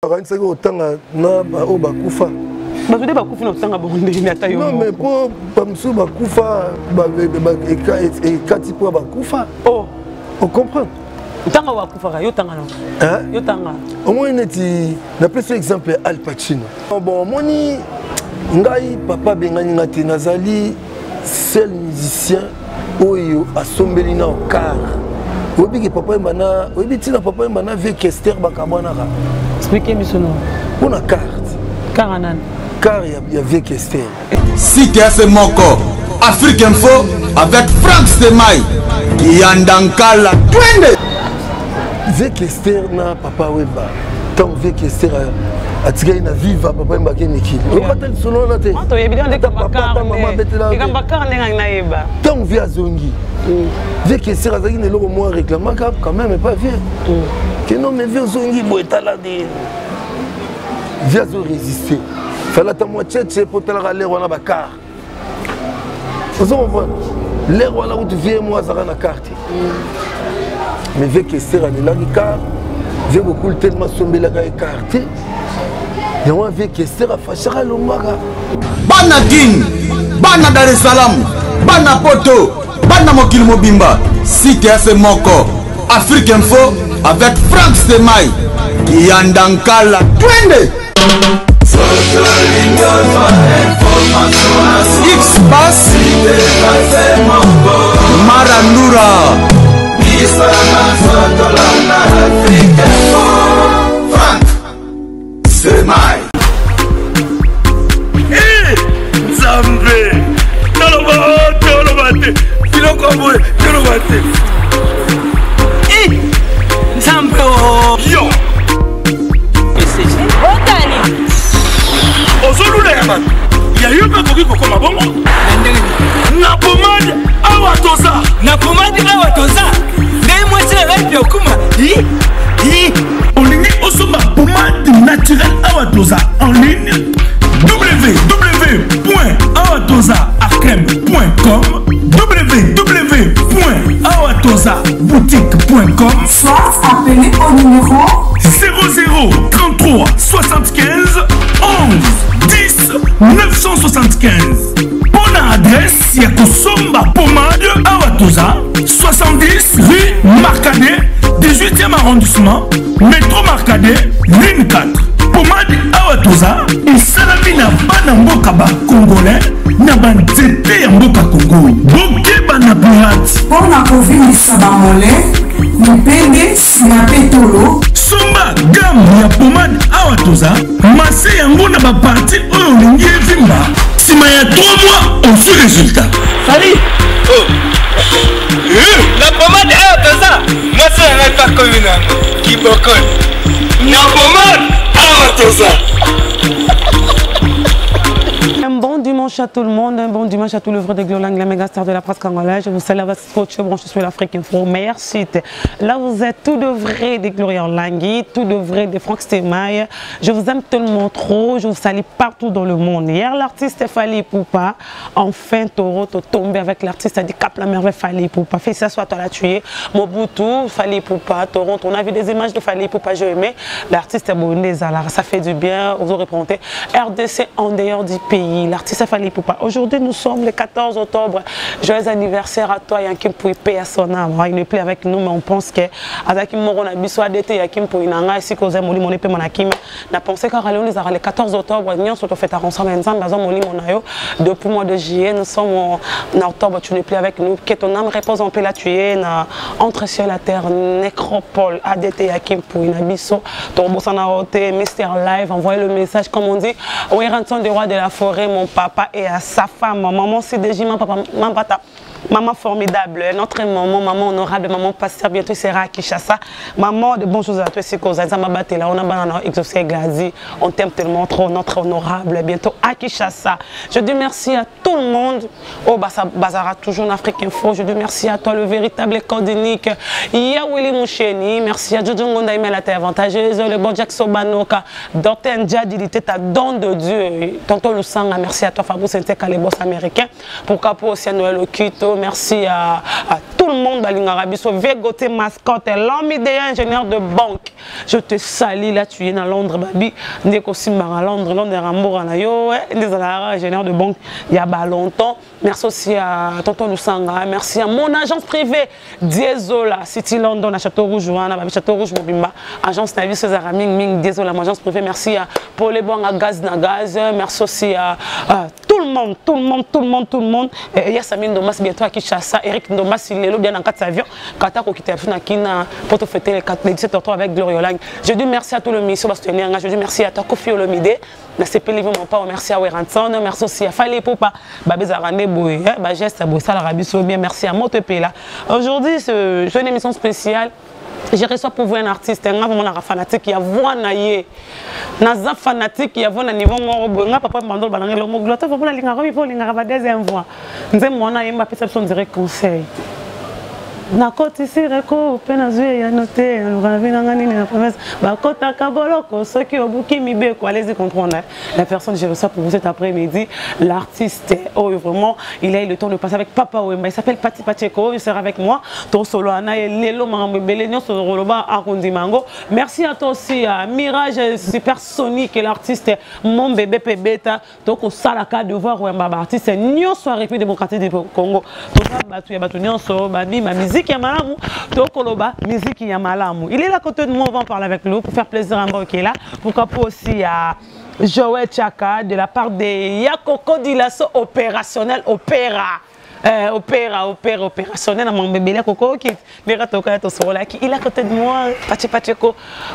Bakanisaki kotanga na oyo bakufa. Bato nde bakufi na kotanga bango ndenge ata yo. Non mais po bamosusu bakufa ekati mpo bakufa. Oh. O comprendre? Ntanga wakufaka yo tanga na. Yo tanga. Omoni neti napesi exemple ya Al Pacino. Bon omoni ngai papa abengani nga te, nazali seul musicien oyo asombeli na car. Oyebi ke papa yemba na oyebi ntina papa yemba na vieux Kester bakabwanaka. Expliquez biso no. Mpo na carte. Car nani? Car ya vieux Kester. Site ya se moko Afrique Info avec Franck Semai Kiyanda Nkala twende. Vieux Kester na papa Wemba ntango vieux Kester atikali na viva papa Wemba ake mikili okata lisolo wana te ntango vieux azongi vieux Kester azalaki na eloko moko areklamaka quand même epa vieux keno mais vieux ozongi boye tala de vieux azo résister fala ata mwa tchetche mpo otalaka lere wana bakar ozo comprendre lere wana kutu vieux moko azalaka na car te mais vieux Kester alelaki car vieux Bokul tellement asombelaka ye car te yango wana vieux Kester afashaka alongwaka. Bana Kin, bana Dar es Salaam, bana Poto, bana mokili mobimba, site ya se moko Afrique Info avec Franck Semai Kiyanda Nkala twende. X-Pass Marandura Semai. Nzambe toloba toloba te biloko boye toloba te Nzambe yo otani ozolula ya bato ya yo mpe akoki kokoma bongo na pomade awa toza na pomade awa toza ngai mwasi na ngai mpe okuma olingi osomba pomade naturelle awa toza en ligne www.awatozaacreme.com www.awatozaboutique.com soit appelez au numéro 00 33 75 11 10 975 mpo na adresse ya kosomba pomade awa toza 70 rue Marcadet 18e arrondissement métro Marcadet ligne 4. Pomade awa toza esalami na bana mboka ba congolais na banzete ya mboka Congo. Bokeba na pirate. Mpo na kovimbisa bamole, mipende, nsima mpe tolo. Somba gamme ya pomade awa toza, mase yango na baparti oyo olingi evimba. Nsima ya 3 mois ozwi résultat. Salut! Oh. Na pomade awa toza, mwasi na ngai mpe akomi na yango kibokoli. Na pomade awa toza. Un bon dimanche à tout le monde, un bon dimanche à tout le vrai de Glolang, la méga star de la presse congolaise. Je vous salue à votre scotch branché sur l'Afrique Info, meilleur site. Là, vous êtes tout de vrai de Gloria Langui, tout de vrai de Franck Semaille. Je vous aime tellement trop, je vous salue partout dans le monde. Hier, l'artiste Fally Ipupa, enfin, Taureau, tombé avec l'artiste a dit Cap la merveille Fally Ipupa. Félicitations à toi, la tué. Mobutu, Fally Ipupa, Toronto. On a vu des images de Fally Ipupa, j'ai aimé. L'artiste Zala, ça fait du bien. Vous aurez présenté RDC en dehors du pays. L'artiste Fally Ipupa. Aujourd'hui, nous sommes le 14 octobre. Joyeux anniversaire à toi, Yanki Mpuyi, paix à son âme. Il n'est plus avec nous, mais on pense que Azaki Moro na biso ADT, Yanki Mpuyi nanga, ici koza moli moni pe manakimi. Na pensé car allons les le 14 octobre, nous sommes fait ensemble ensemble, bazo moli monayo. Depuis mois de juillet, nous sommes en octobre, tu n'es plus avec nous. Que ton âme repose en paix là, tu es na, entre ciel et terre, nécropole, ADT, Yanki Mpuyi na biso. Torbosana Ote, Mister Live, envoyez le message comme on dit. Oui, rançon du roi de la forêt, mon papa et à sa femme, maman CDJ, maman papa, maman pata. Maman formidable, notre maman, maman honorable, maman pasteur, bientôt sera à Kinshasa. Maman de bonnes choses à toi, c'est cause. Zama Batela, on a banana, exaucé Glazi, on t'aime tellement trop, notre honorable, bientôt à Kinshasa. Je dis merci à tout le monde. Oh, Bazara, toujours en Afrique Info. Je dis merci à toi, le véritable code unique. Yawili Moucheni, merci à Jojo Ngonda, il la terre avantageuse, le bon Jack Sobanoka, Docteur Ndjadi, ta don de Dieu. Tonton Lusanga, merci à toi, Fabrice Nteka, les boss américains. Pourquoi pas aussi à Noël Okito, biso, merci à tout le monde balingaka biso. Vegote mascotte, l'homme idéal, ingénieur de banque, je te salue. Là tu es na Londres, babi ndeko simbaka Londres, Londres ya mboka na yo, nde ezalaka ingénieur de banque il y a ba longtemps. Merci aussi à tonton Lusanga, merci à mon agence privée Diesola City London à Château Rouge wana, babi Château Rouge mobimba, agence na biso ezalaka mingi mingi Diesola, mon agence privée. Merci à Paul Ebwanga Gaz na Gaz, merci aussi à tout le monde, tout le monde, tout le monde, tout le monde. Et Yasamine Ndombasi bientôt à Kinshasa, Eric Ndombasi lelo bien en quatre avions, kata ko kita na kina pour te fêter les 4, les 17 octobre avec Gloria Olangi. Je dis merci à tout le mission Bastonien, je dis merci à toi Koffi Olomide, na sepeli vraiment pas, merci à Werrason, merci aussi à Fally Ipupa, babeza rande boye, ba geste boye sala rabiso bien, merci à Moto Pela. Aujourd'hui c'est une émission spéciale. Je reçois pour vous un artiste, un vraiment un fanatique, il y a voix na ye. Naza fanatique, il y a voix na niveau moro boye. Nga papa mandol banange lo moglo, to papa linga romi po linga ba deuxième voix. Nze mwana yemba pesa biso direct conseil. Nakotisi reko pe nazwi ya note, nalukana vi nanga nini na promesse. Bakotaka boloko soki obuki mibeko, allez-y comprendre. Hein. La personne que je reçois pour vous cet après-midi, l'artiste, oh vraiment, il a eu le temps de passer avec Papa Wemba. Il s'appelle Paty Pacheco, il sera avec moi. Ton solo ana lelo makambo ebele nyonso roloba akondi mango. Merci à toi aussi à Mirage Super Sonic et l'artiste mon bébé Pebeta. Donc au salaka de voir Wemba artiste nyonso République démocratique du Congo. Toza batu ya batu nyonso babi ma musique ya malamu, tokoloba musique ya malamu. Il est là à côté de moi, on va en parler avec lui pour faire plaisir à moi qui est là. Pourquoi pas aussi à Joël Chaka de la part de Yakoko Dilaso opérationnel opéra. Opéra, opéra, opérationnel, mon bébé, là, coco, qui, les rats au cas, au soir, là, qui, il est à côté de moi, Paty Pacheco.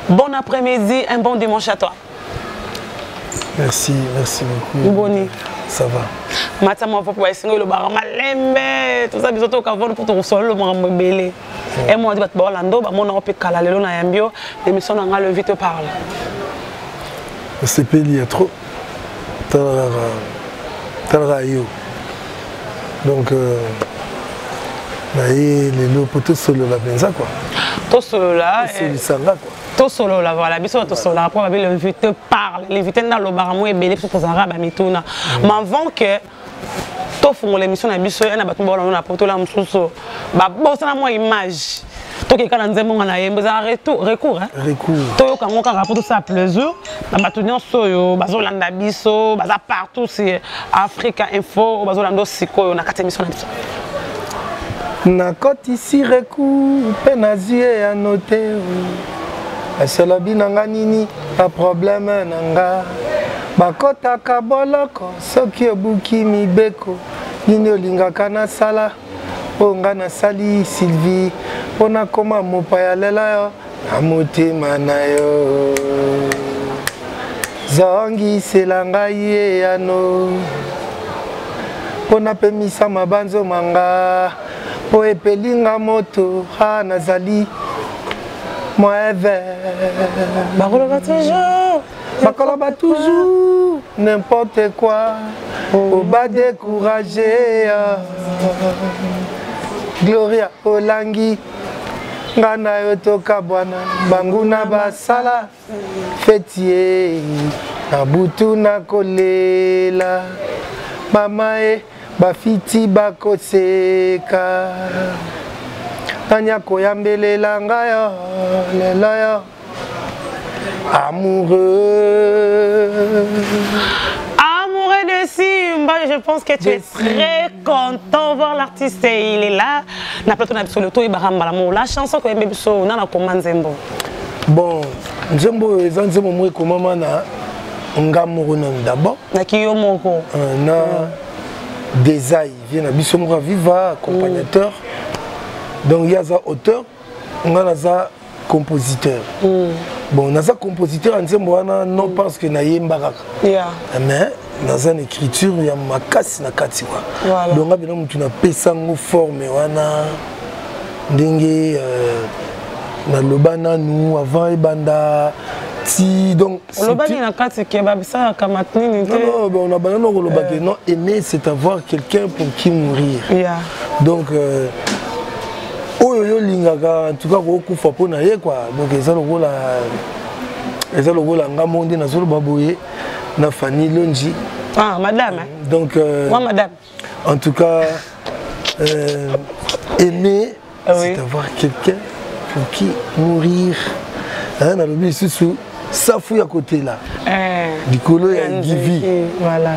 Bon après-midi, un bon dimanche à toi. Merci, merci beaucoup. Boni. Ça va. Mata moi pour essayer le bar malembe, tout ça bisoto ka vendre pour te recevoir le makambo ebele. Et moi dit ba Orlando, ba mona ope kala lelo na yambio, l'émission na nga le vite parle. Sepeli ya trop. Talaka talaka yo. Donc na ye lelo po tosolola mpenza quoi. Tosolola, Tosolisanga quoi. Tosolola, voilà, biso tosolola pour babi le vite parle, le vite na lobara mo ebele biso tozara ba mituna. Mais avant que tofongola l'émission na biso na bato ba na poto la mususu ba bosana moi image. Toke kana nzembo nga na yembo za retour, recours, hein? Recours. Toyoka ngo kaka po tosala plaisir. Na bato nyonso oyo bazolanda biso, baza partout si Africa Info, bazolanda sikoyo na kati ya émission na biso. Nakotisi recours mpe nazwi ye ya note. Asolobi na nga nini ba problème na nga. Bakotaka boloko soki obuki mibeko. Nini olingaka nasala oyo nga nasali Sylvie mpo nakoma mopaya lela yo na motema na yo. Zongisela ngai eyano mpo napemisa mabanzo manga mpo epelinga moto ha nazali moeve. Bakoloba toujours, bakoloba toujours n'importe quoi, oba découragé. Gloria Olangi nga na yo tokabwana banguna basala feti na butu na kolela mama e bafiti bakoseka nani akoyambelela ngai yo lelo yo amoureux. Amoureux de Simba, je pense que tu es très content de voir l'artiste et il est là. Na plateau na biso le to ibaramba la mo la chanson ko yembe biso na na koma nzembo. Bon, nzembo eza nzembo mo ekomama na nga moko nanu d'abord. Na ki yo moko. Na Desai vient na biso moko viva accompagnateur. Donc il y a za auteur, nga naza compositeur. Bon, naza compositeur nzembo wana non parce que na yemba kaka. Mais naza na écriture ya makasi na kati quoi. Donc nga bino mutu na pesa ngo forme wana ndenge na loba nanu avant ebanda ti donc Oloba c'était ni na kati ke ba bisa ka matnini te. Non, non, bon, on a banana koloba ke non, aimer c'est avoir quelqu'un pour qui mourir. Donc oyo yo lingaka en tout cas kokufa mpo na ye quoi. Donc eza lokola, eza lokola nga moko nde nazoloba boye na Fanny Longi. Ah, madame, hein? Donc moi, madame. En tout cas, Euh, aimer, ah oui. C'est avoir quelqu'un pour qui mourir. Hein, nalobi lisusu safu ya kotela eh, likolo ya givi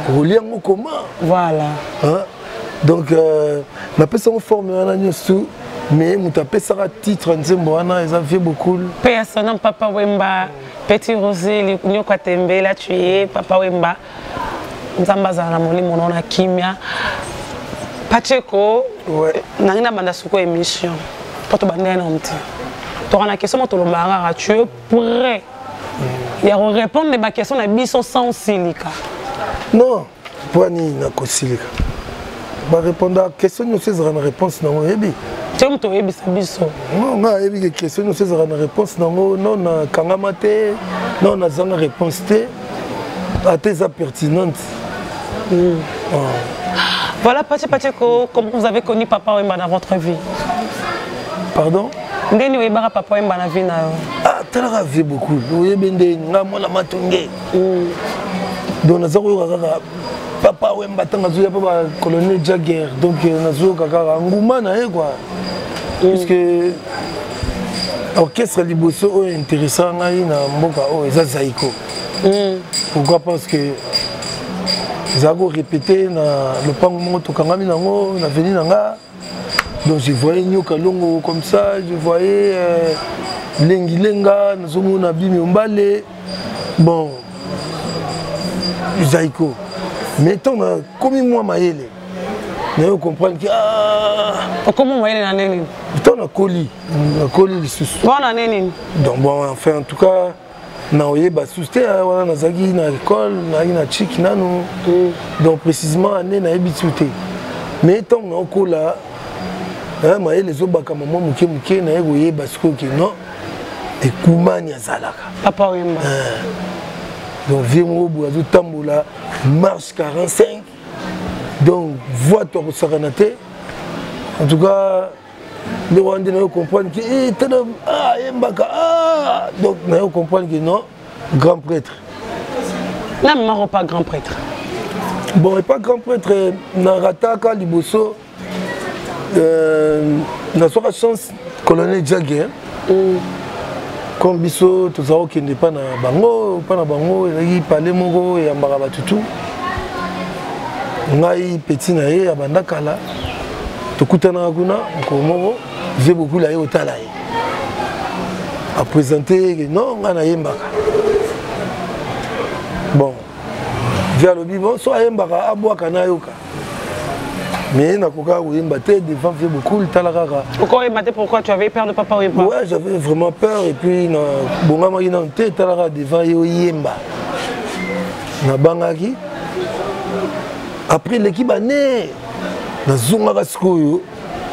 okolia yango koma voilà. Hein? Donc euh, napesa yango forme wana nyonso, mais moto apesaka titre nzembo wana eza vie bokul. Mpe ya sonam Papa Wemba, Petit Rosé Nyoka Tembe, là tu es Papa Wemba. Nzambe azala na molimo na na kimia. Pacheco, ouais. Nangi na banda suko émission mpo tobandaki na te toka na question mo tolombaka kaka, tu es prêt ya korépondre baquestion na biso sans osilika? Non, mpo nini nakosilika? Barépondaka question nyonso, ezalaka na réponse nango, oyebi. Te, moto oyebisa biso. Non, nga ayebi ke question nyonso ezalaka na réponse nango. Non, nakangama te, non, nazanga réponse te, ata eza pertinente. Oh. Voilà, Pache Pacheco, comment vous avez connu Papa Wemba dans votre vie? Pardon? Ndeni oyebaka Papa Wemba na vie na yo? Ah, talaka vie beaucoup, oyebi nde nga mwana Matonge. Donc naza koyoka kaka Papa Wemba ntango azoya mpo bacolonel Jagger. Donc nazoyoka kaka nguma na ye quoi, puisque orchestre liboso oyo intéressant ngai na mboka oyo eza Zaiko. Pourquoi? Parce que ezala korépéter na lopango moko tokangami nango na veni na nga. Donc je voyais Nyoka Longo comme ça, je voyais Lengi Lenga, nazomona Bimi Ombale, bon, Zaiko. Mais ntango nakomi mwa mayele, nayo comprendre ke ah, Okomi mayele na nini? Ntango nakoli, nakoli lisusu. Wana nini? Donc bon, enfin, en tout cas na oyeba susu te wana nazalaki na école, nazalaki na chik nanu. Donc précisément année nayebi su te, mais ntango naokola, mayele ezobakama mwa moke moke, naye koyeba sikoyo ke non, ekumani azalaka. Papa Wemba. Donc vieux moko boye azotambola marche 45, donc voix to akosakana te. En tout cas nde wana nde nayo comprendre ke eh, tala, ah, ayembaka, ah. Donc nayo comprendre ke non, grand prêtre. Na maro pas grand prêtre. Bon, et pas grand prêtre, narataka liboso, nazwaka chance colonel Jagger. Comme biso tozala kokende mpa na bango, mpa na bango ezalaki pale moko eyambaka bato tu. Ngai petit na ye abanda kala, tokutanaka kuna. Mokolo moko vieux Bokula ye otala ye, aprésente: non, ngai nayembaka. Bon, vieux alobi: bon, so ayembaka, abwaka nayoka. Mais nakokaka koyemba te devant vieux Bokul, tala kaka. Pourquoi oyemba te? Pourquoi? Tu avais peur de Papa Wemba? Ouais, j'avais vraiment peur et puis nabongamaki nano te. Tala kaka devant ye oyemba, nabangaki. Après eleki bane, nazongaka sikoyo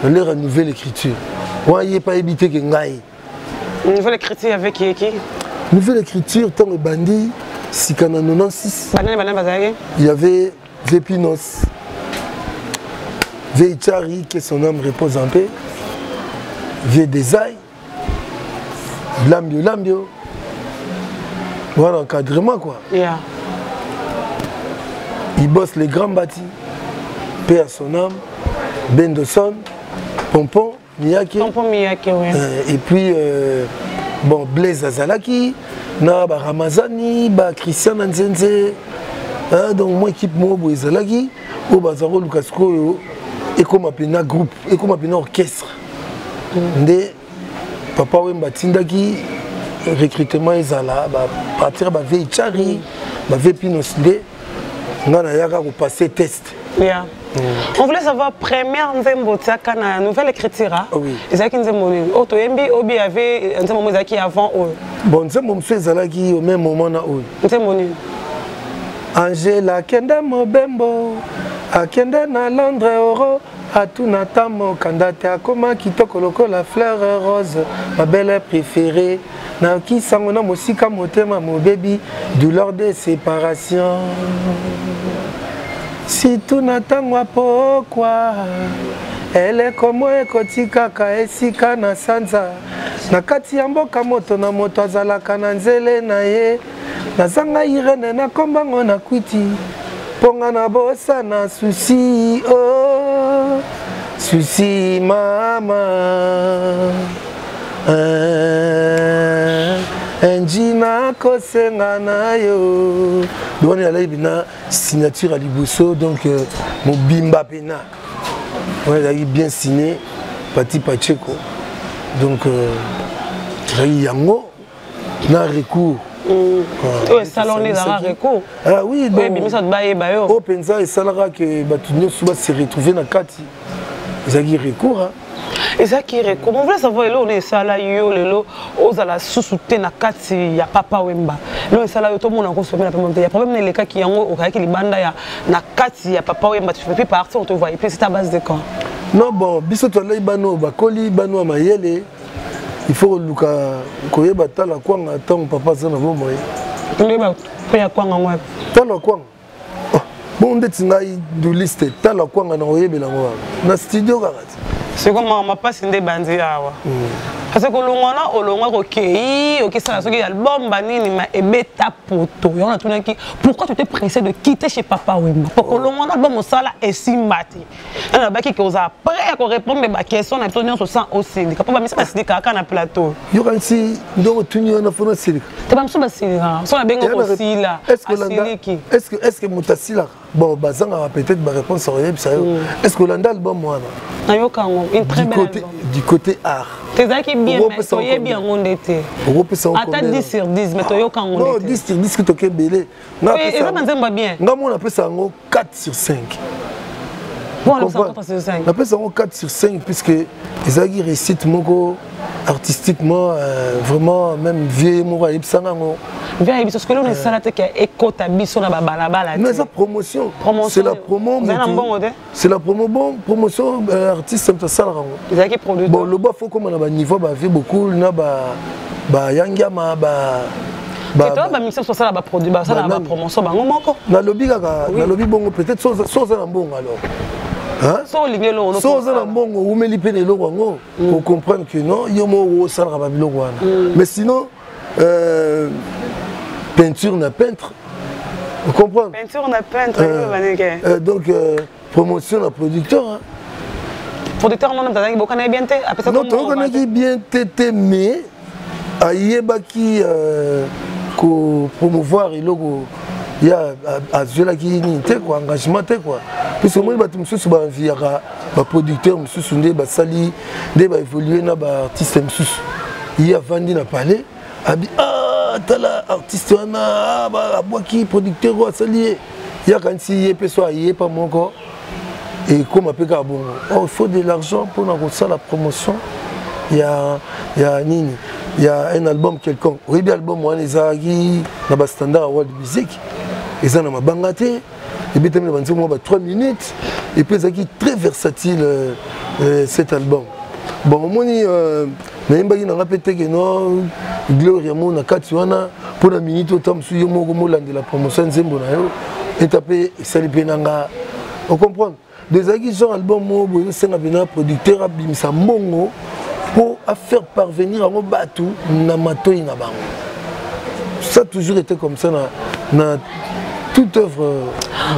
na l'heure ya nouvelle écriture wana, ye mpe ayebi te ke ngai. Nouvelle écriture avec qui qui? Nouvelle écriture ntango ebandi sika na 96. Banani banani bazalaki? Il y avait Vepinos, Veichari, que son âme repose en paix, Vie Desai, Lambio Lambio, voilà, encadrement quoi. Il bosse les grands bâtis, paix à son âme, Bendoson, Pompon Miyake. Pompon Miyake, oui. Et puis, bon, Blaise Azalaki, na ba Ramazani, ba Christian Nzenze, hein, donc moi équipe moko boye ezalaki oyo baza koluka sikoyo ekóma mpena groupe, ekóma mpena orchestre. Nde Papa Wemba atindaki recrutement ezala bapartir bavie Chari, bavie Pinos, nde nga nayaka kopasser test. Yeah. On voulait savoir, première nzembo tiaka na nouvelle écriture, ah? Oui. Ezalaki nzembo nini oyo toyembi obi avait nzembo moko ezalaki avant oyo? Bon, nzembo mosusu ezalaki au même moment na oyo. Nzembo nini? Angela akende mobembo, akende na Londres, euro atuna ta mokanda te, akoma kitoko lokola fleur rose, ma belle préférée. Nayoki sango na mosika, motema mobebi, douleur de séparation, surtout na ntango ya pokwa, eleko mo ekoti kaka esika na sanza na kati ya mboka. Moto na moto azalaka na nzele na ye. Nazanga Irene, nakombango na kwiti mponga na bosana souci, oh. Souci mama Njina kosenga na yo. Donc wana ezalaki mpena signature ya liboso, donc mobimba mpena wana ezalaki bien signé Pati Pacheco. Donc ezalaki yango na recours. Oyo esala wana ezalaka recours? Ah oui, bon, ebimisa bayeba yo. Oyo mpenza esalaka ke bato nyonso base retrouve na kati, ezalaki recours. Ezalaki recours. On voulait savoir eloko nde esala yo lelo ozala susu te na kati ya Papa Wemba. Lelo esala yo tomona kosomela pembe te ya problème elekaki yango, okayaki libanda ya na kati ya Papa Wemba, tu fais plus partie, on te voyait plus. C'est à base de quand? Non, bon, biso tolai bano bakoli, bano ya mayele. Il faut koluka koyeba tala kwanga ntango papa aza na bomoi. Toyeba mpe ya kwanga ngo. Tala kwanga, oh, bon, ndeti ngai nduliste, tala kwanga na koyebela yango wana na studio kaka te. Siko mama mapasi nde ebandi awa, parce que olongwa na olongwa, kokei okesala soki album banini ma ebeta poto yango. Natunaki pourquoi tu t'es pressé de quitter chez Papa Wemba, po kolongwa na album osala esimba te. Nana nalobaki ke ozala prêt ya korépondre baquestion na biso nyonso sans osilika, mpo bamisi basilikaka kaka na plateau. Yokanisi ndongo otuni wana fona silika. Te, bamisu basilikaka so nabengi kosila asiliki. Est ce que moto asilaka? Bon, bazangaka peut-être baréponse akoyebisa yo. Est ce que olanda album wana? Nayoka yango, une très belle album. Du côté art. Tezalaki bien, mais toyebi yango nde te. Okopesa ata 10 sur 10, mais toyoka yango. Non, 10 sur 10 ki toke ebele. Eza banzembo bien. Nga mona napesa yango 4 sur 5. Napesa yango 4 sur 5 puisque ezalaki réussite moko artistiquement, vraiment, même vieux moko ayebisanga yango. Vieux ayebi soki eloko esala te ke ekota biso na babalabala. Mais eza promotion, c'est la promo. Na mbongo te. C'est la promo. Bon, promotion, artiste moto asalaka yango. Ezalaki producteur. Bon, loba fo koma na baniveau bavieux beaucoup na bayangiama ba Bamisi osala baproduit, basala bapromotion bango moko. Nalobi kaka, nalobi bongo, peut-être so oza na mbongo alors. So olingi eloko. So oza na mbongo, owumeli mpe na eloko yango, ocomprendre que non, yo moko osalaka babiloko wana. Mais sinon, peinture na peintre, vous comprenez? Peinture na peintre. Donc promotion na producteur, hein. Producteur nono tazalaki bokana bien te? Apesa. Non, toyokanaki bien te te, mais ayebaki kopromouvoir eloko ya azwelaki nini te quoi, engagement te quoi, puisque omoni bato mosusu baenviaka baproducteur mosusu nde basali nde baévolue na baartiste mosusu. Ye avandi na palais, abi ah, tala artiste wana abwaki producteur oyo asali ye, ye akanisi ye mpe so aye pa moko ekóma mpe kaka bongo. Oh, il faut de l'argent mpona kosala promotion ya nini, ya un album quelconque. Oyebi album wana ezalaki na bastandard ya world music, eza na mabanga te, ebetami na banzembo mwa ba 3 minutes et puis ezalaki très versatile, cet album. Bon, omoni, nayembaki nanga mpe teke no Gloria mo na kati wana mpo na minute ota mosusu yo moko molandela promotion ya nzembo na yo eta mpe esali mpe nanga, ocomprendre? Donc ezalaki genre album moko boye ezosenga mpena producteur abimisa mbongo mpo afaire parvenir yango bato na matoi na bango. Ça a toujours été comme ça na toute œuvre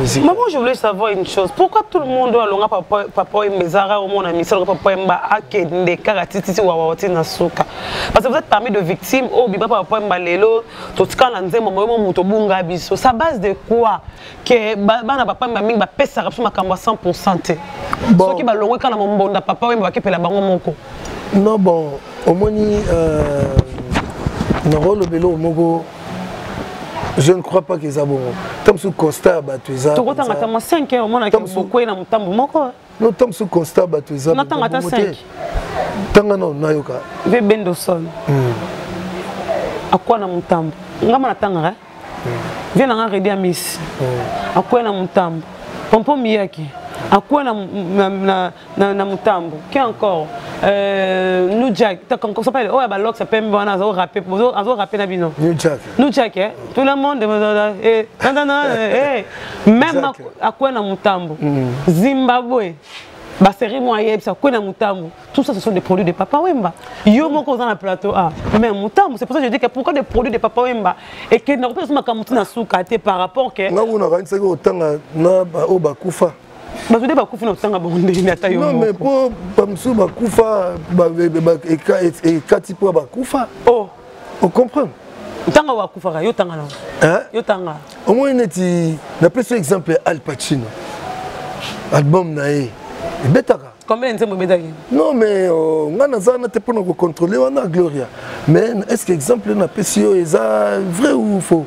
musicale. Maman, je voulais savoir une chose. Pourquoi tout le monde alonga Papa Papa Wemba, ezara omona misala Papa Wemba akende kaka tititi wawa ti na suka? Parce que vous êtes parmi de victimes oyo biba Papa Wemba lelo totika na nzembo moyo moto bunga biso. Ça base de quoi que bana Papa Wemba mingi bapesaka biso makambo ya 100% te? Bon. Soki balongwe kaka na mombonda Papa Wemba, bakepela bango moko. Non, bon, omoni, nakolobela eloko moko, je ne crois pas que eza bongo. Ntango mosusu constat ya bato eza Tokotanga ata mwa 5 heures, omonaki bokwei na motambo moko. Non, ntango mosusu constat ya bato eza Natanga ata bongo te. 5. Ntanga nano nayoka. Ve Bendoson akwa na motambo, ngama natangaka vie nanga redi ya misi akwa na motambo, Pompo Miyaki akwa na motambo, qui encore, New Jack s'appelle oyo balox pembe wana azo rapper, azo rapper na bino. New Jack. New Jack, eh? Tout le monde eh, eh, même akwa na motambo, Zimbabwe basérie mo ayebisa kwe na motambo. Tout ça, ce sont des produits de Papa Wemba. Yo moko oza na plateau a mais motambo. C'est pour ça que je dis que pourquoi des produits de Papa Wemba et que nakopesa makambo ntina suka te par rapport que Nga kuna nakanisaki otanga na oyo bakufa. Bato nde bakufi na kotanga bango ndenge ata yo. Non mais po bamosusu bakufa ekati mpo bakufa. Oh. Ocomprendre? Ntanga oyo akufaka yo tanga nango. Yo tanga. Omoni neti napesi exemple ya Al Pacino. Album na ye ebetaka. Combien nzembo ebetaki? Non mais euh, nga naza wana te mpona kocontrôle wana Gloria. Mais est-ce que exemple napesi yo eza vrai ou faux?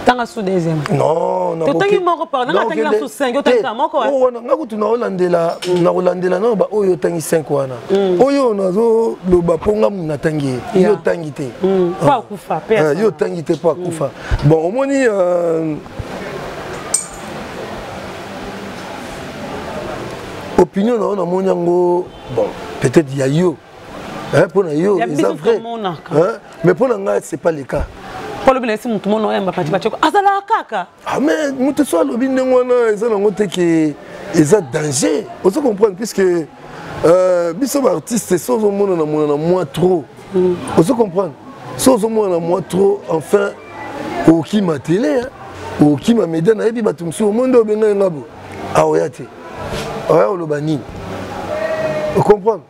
Tanga sous deuxième. Non, totangi moko par nanga tangi na sous 5 otangisa moko. Oh wana nga kutu na olandela na kolandela na ba oyo otangi 5 wana. Mm. Oyo nazo loba po nga muna tangi yo tangi te. Mm. Po akufa pe. Ah, yo tangi te po akufa. Mm. Bon omoni euh, opinion na yo namoni yango bon peut-être ya yo mpo na yo eza vrai mais mpo na ngai c'est pas le cas. Mpo alobi na esi motu mono oyamba pati batioko azalaka kaka. Ah mais moto so alobi ndenge wana eza nango te ke eza danger, ozo comprendre, puisque euh, biso baartiste so ozomona na mona na moi trop, ozo comprendre, so ozomona na moi trop, enfin okima tele, okima media, nayebi bato mosusu omoi nde obengai nga bo aoya te, oya oloba nini, ocomprendre?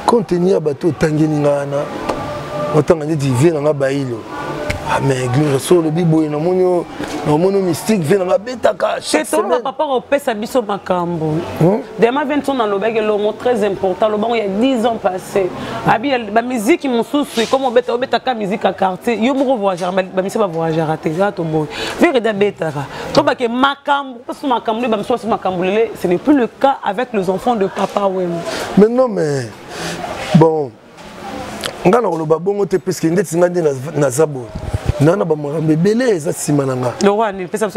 Compte tenu ya bato otangeli nga wana, otanga neti vie na nga bailo. Ah mais Gloria, so olobi boye namoni namoni mystique vie na nga betaka chaque semaine. Papa kopesa biso makambo dema 20 nalobaki elongo très important, lobango ya 10 ans passé abi bamiziki mosusu ekoma obeta obetaka musique ya quartier, yo moko voyagera, bamisi bavoyagera te, eza toboyi verede abetaka tobake makambo mposo makambo nde bamisusu basi makambo lele, ce n'est plus le cas avec les enfants de Papa Wemba. Mais non, mais bon, nga na koloba bongo te puisque ndeti nga nde naza boye naa na bamakambo ebele eza nsima na nga,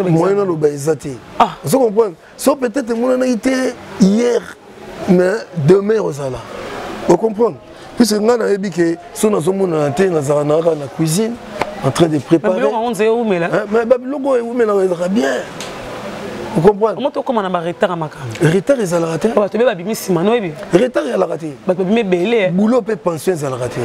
moyen naloba eza te, ozo comprendre? So peut-être emonanaki te hier, mais demain ozala ocomprendre, puisque nga nayebi ke so nazomonana te, nazala na kaka na cuisine en train de préparer. Mais babiloko oyo ewumelaka ezalaka bien, ocomprendre? Moto okóma na baretard ya makambo. Retard ezalaka te. Bato be babimi nsima noyebi. Retard ezalaka te. Bato babimi ebele. Boulot mpe pension ezalaka te.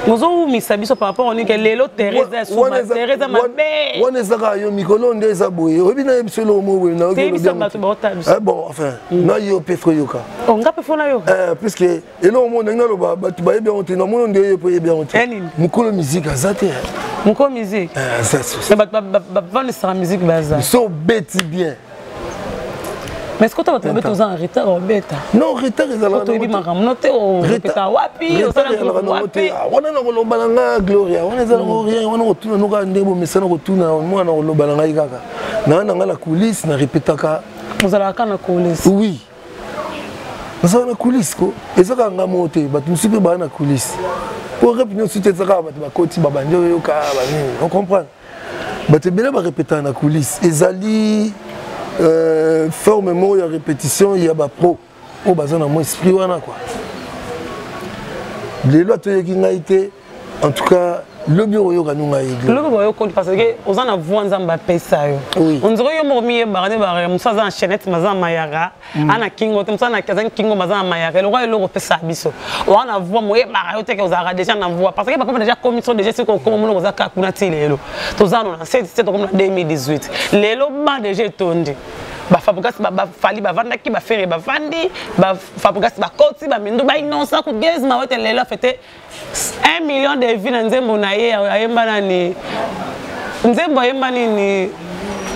Ozowumisa biso par rapport onike lelo Teresa Teresa mabe. Wana eza kaka yo, mikolo nde eza boye, oyebi, nayebi so eloko moko boye. Nayoki bato baotala biso. Bon, enfin, na yo mpe fo yoka. Nga mpe fo na yoka. Puisque eloko moko ndenge naloba bato bayebi yango te, namoni nde ye mpo oyebi yango te, mokolo musique aza te. Mokolo musique aza. Bato bavandisaka musique baza. So obeti bien. Mais est-ce que toi, tu es en retard au bêta? Non, retard ezalaka. Toyebi makambo no te, orepeta wapi, osala wapi? Wana na koloba na nga Gloria, wana eza nango rien, wana kotuna noka nde bomesana kotuna mwana, koloba na ngai kaka naa na ngai na coulisse na repetaka. Ozalaka na coulisse? Oui, nazala na coulisse ko, eza kaka nga moko te, bato mosusu mpe baa na coulisse po rep nyonso te, eza kaka bato bakoti babandi oyoka banini, ocomprendre? Bato ebele barepetaka na coulisse, ezali euh, forme moko ya répétition ya bapro oyo baza na mwa esprit wana kua. Lelo atoyoki ngai te, en tout cas lobi okoyoka no ngai. Lobi boyokoli parce que oza na voix Nzambe apesa yo. Ondire yo moko miyebaka nde baraka mosu aza na chaînette maza na mayaka ana kingo te, mosu aza kingo maza na mayaka, eloko eloko opesa biso oza na voix moyebaka yo teke ozalaka déjà na voix, parce que papa déjà komi so déjà sikoyo okoma monoko oza kaka kuna ti lelo toza no na 7 tokomi na 2018, lelo ba déjà etondi bafabrigas bafali bavandaki bafere bavandi bafabrigas bakoti bamindu bainonsa kugezi mawete lelo afete 1 million de vues na nzembo na ye ayemba nani, nzembo ayemba nini,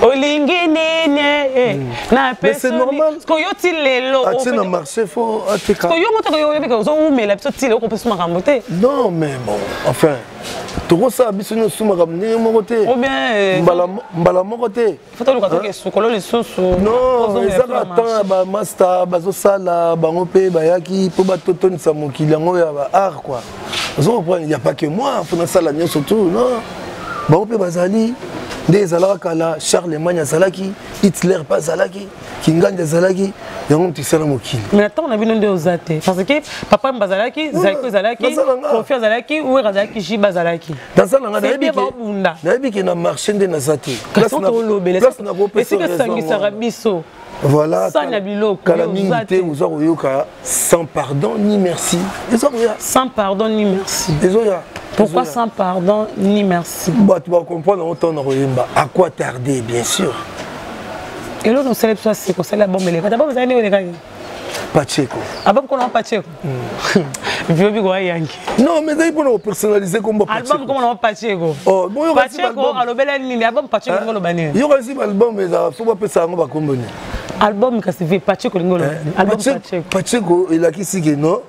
olingi nini na peso yo ti lelo. Atie na marché, faut ateka. Yo moto oyebi ozowumela biso ti lelo okopesa makambo te. Non mais bon, enfin tokosala biso nyonso makambo ndenge moko te, mbala moko te. Faut toluka toke sukolo lisusu. Non, eza kaka temps ya bamaster bazosala, bango mpe bayaki mpo batotonisa mokili yango ya ba art quoi, ozo comprendre? Ya pas que moi mpo nasala nyonso tout, non, bango mpe bazali nde ezalaka kala, Charlemagne azalaki, Hitler mpe azalaki, Kingandi azalaki, yango moto esala mokili. Mais na ntango na bino nde oza te, parce que papa Mba azalaki, Zaiko ezalaki, Kofi azalaki, Wera azalaki, Jiba azalaki. Naza na nga, nayebi ke na marché nde naza te. Esika esangisaka biso. Voilà. Sani ya biloko. Kala mingi te oza koyoka Sans pardon ni merci eza koya. Sans pardon ni merci ezoya. Pourquoi sans pardon ni merci? Bato bacomprendre yango ntango na koyemba À quoi tarder, bien sûr. Eloko osala biso aseko osali album elekaki. Album ezali ndenge elekaki? Pacheco. Album kona Pacheco. Viobi kwa yangi. Non, mais ezali mpona kopersonnaliser kombo Pacheco. Album komona Pacheco. Oh, bon yo Pacheco alobela nini? Album Pacheco ngolo banini? Yo kasi album ezala faut bapesa yango bakombo nini? Album kasi vie Pacheco lingolo. Album Pacheco. Pacheco elakisi ke non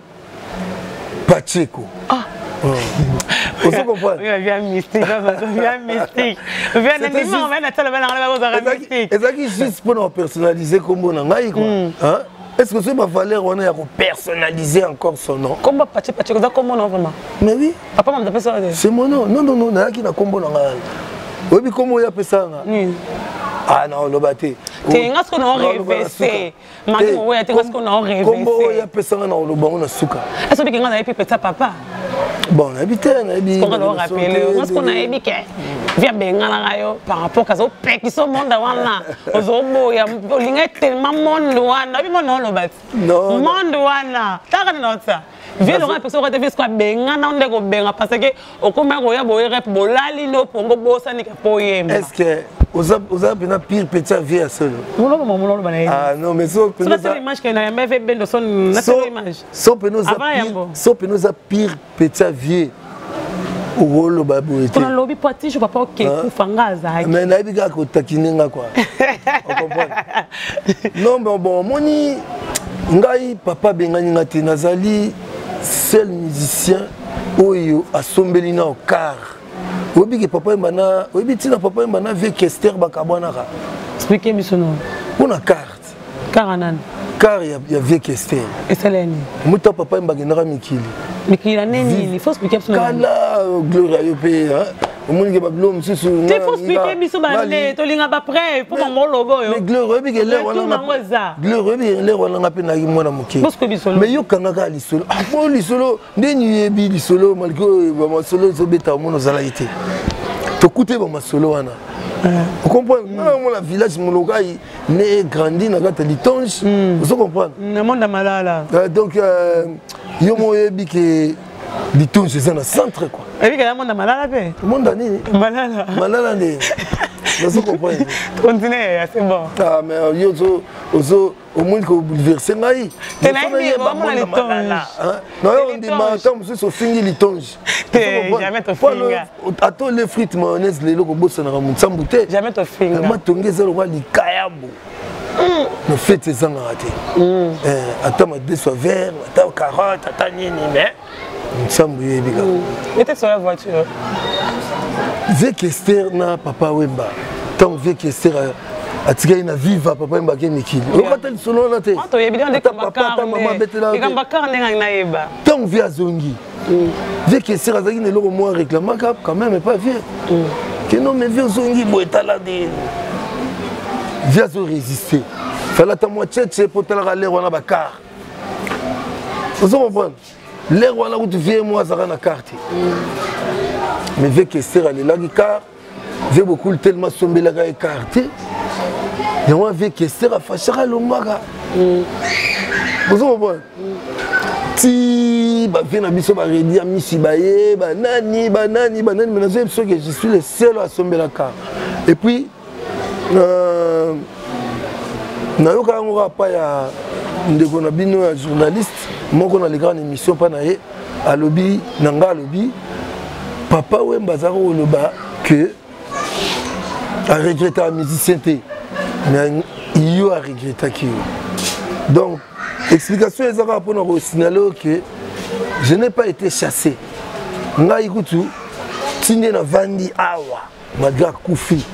Pacheco. Ah. Oh. Ozo comprendre? Oui, via mystique, via mystique. Via nandima, via natala bana ngala bazo mystique. Ezaki juste pour nous personnaliser kombo na ngai quoi. Hein? Est-ce que c'est ma valeur wana ya ko personnaliser encore son nom? Kombo Pacheco, Pacheco za kombo non vraiment. Mais oui. Papa m'a appelé ça. C'est mon nom. Non non non, nayaki na kombo na ngai. Oyebi kombo ya pesa nga. Ah non, loba te. Te nga siko na rêver. Maki moweya te nga siko na rêver. Kombo oyo apesa nga na oloba ngo na suka. Est-ce que nga nayebi pesa papa? Bon, nayebi te, nayebi. Siko nga na rappeler, nga siko nayebi ke via benganaka yo par rapport kaza opekisa monde wana ozoboya olinga tellement monde wana oyebi monde oloba ti monde wana taka nini ota vie longa apekisa okate vie siko abengana nde kobenga parce que okoma koya boye rep bolali no pongo bosanika po oyemba. Est ce que oza mpena pire petit ya vie ya solo? Moloba moloba na ye. Ah non, mais so pena oza image ke na yamba ve bendo son na solo image. So pena oza pire, so pena oza pire petit ya vie okoloba boye te. Nalobi po ati papa oke kufa nga azalaki. Mais nayebi kaka kotakine nga quoi. Ocomprendre? Non mais bon, omoni ngai papa abengani nga te, nazali seul musicien oyo asombeli na car. Oyebi ke papa Wemba na, oyebi ntina papa Wemba na vieux Kester bakabwanaka. Expliquez biso no. Mpona carte. Car nani? Car ya vieux Kester. Esala nini? Moto papa Wemba akendaka mikili. Mikili na nini? Faut expliquer biso. Kala Gloria yo pe hein. Omoni ke babilo mosusu. Te faut expliquer biso bande tolinga ba preuve po bango lobo yo. Mais Gloria oyebi ke l'heure wana. Gloria oyebi ke l'heure wana nga pe nayaki mwana moke. Bosco biso. Mais yo kangaka lisolo. Ah bon lisolo ndeni yebi lisolo malgré ba masolo ezobeta omona ozalaki te. Tokute ba masolo wana. Ocomprendre? Nga mona village Molokai né grandi na kati ya litonge. Ozo comprendre? Na monde malala. Donc yo mo oyebi ke litonge eza na centre quoi. Oyebi ke na monde malala pe? Monde nini? Malala. Malala nde. Nazo comprendre. Continue, c'est bon. Ah mais yo ozo ozo omoni ko bouleverser ngai. Te nayebi omona litonge. Nayo ondima ntango mosusu ofingi litonge. Te jamais tofinga. Ata ole frite mayonnaise lelo kobosanaka monsambu te. Jamais tofinga. Matonge eza lokola likayabo. Na fete ezangaka te. Ata madeso ya vert, ata carotte, ata nini mais nsambu yebi kaka. Ete soya voiture. Vieux Kester na papa Wemba. Tant vieux Kester atikali na viva papa Wemba ake mikili. Okata lisolo wana te. Toyebi nde papa ata mama abetela. Likambo kar ndenge nayeba. Tant vieux azongi. Vieux Kester azalaki na eloko moko aréclamaka quand même pas vieux. Ke non mais vieux ozongi boye tala de. Vieux azo résister. Fallait ata mwa tchetche po talaka l'heure wana ba car. Ozo comprendre? L'heure wana kutu vieux moko azalaka na car te. Mais vieux Kester alelaki car. Vieux Bokul tellement asombelaka ye car te. Yango wana vieux Kester afashaka alongwaka. Ozo comprendre? Ti bavie na biso baredi ya misi baye banani banani banani, mais nazoyebi soki je suis le seul asombelaka. Et puis nayoka yango kaka pa ya ndeko na bino ya journaliste moko nalekaka na émission mpa na ye, alobi na nga, alobi papa Wemba azalaka koloba que aregrettaka musicien te, mais yo aregrettaki yo. Donc explication eza kaka mpona kosignale que je n'ai pas été chassé. Ngai kutu ti nde navandi awa malgré akufi,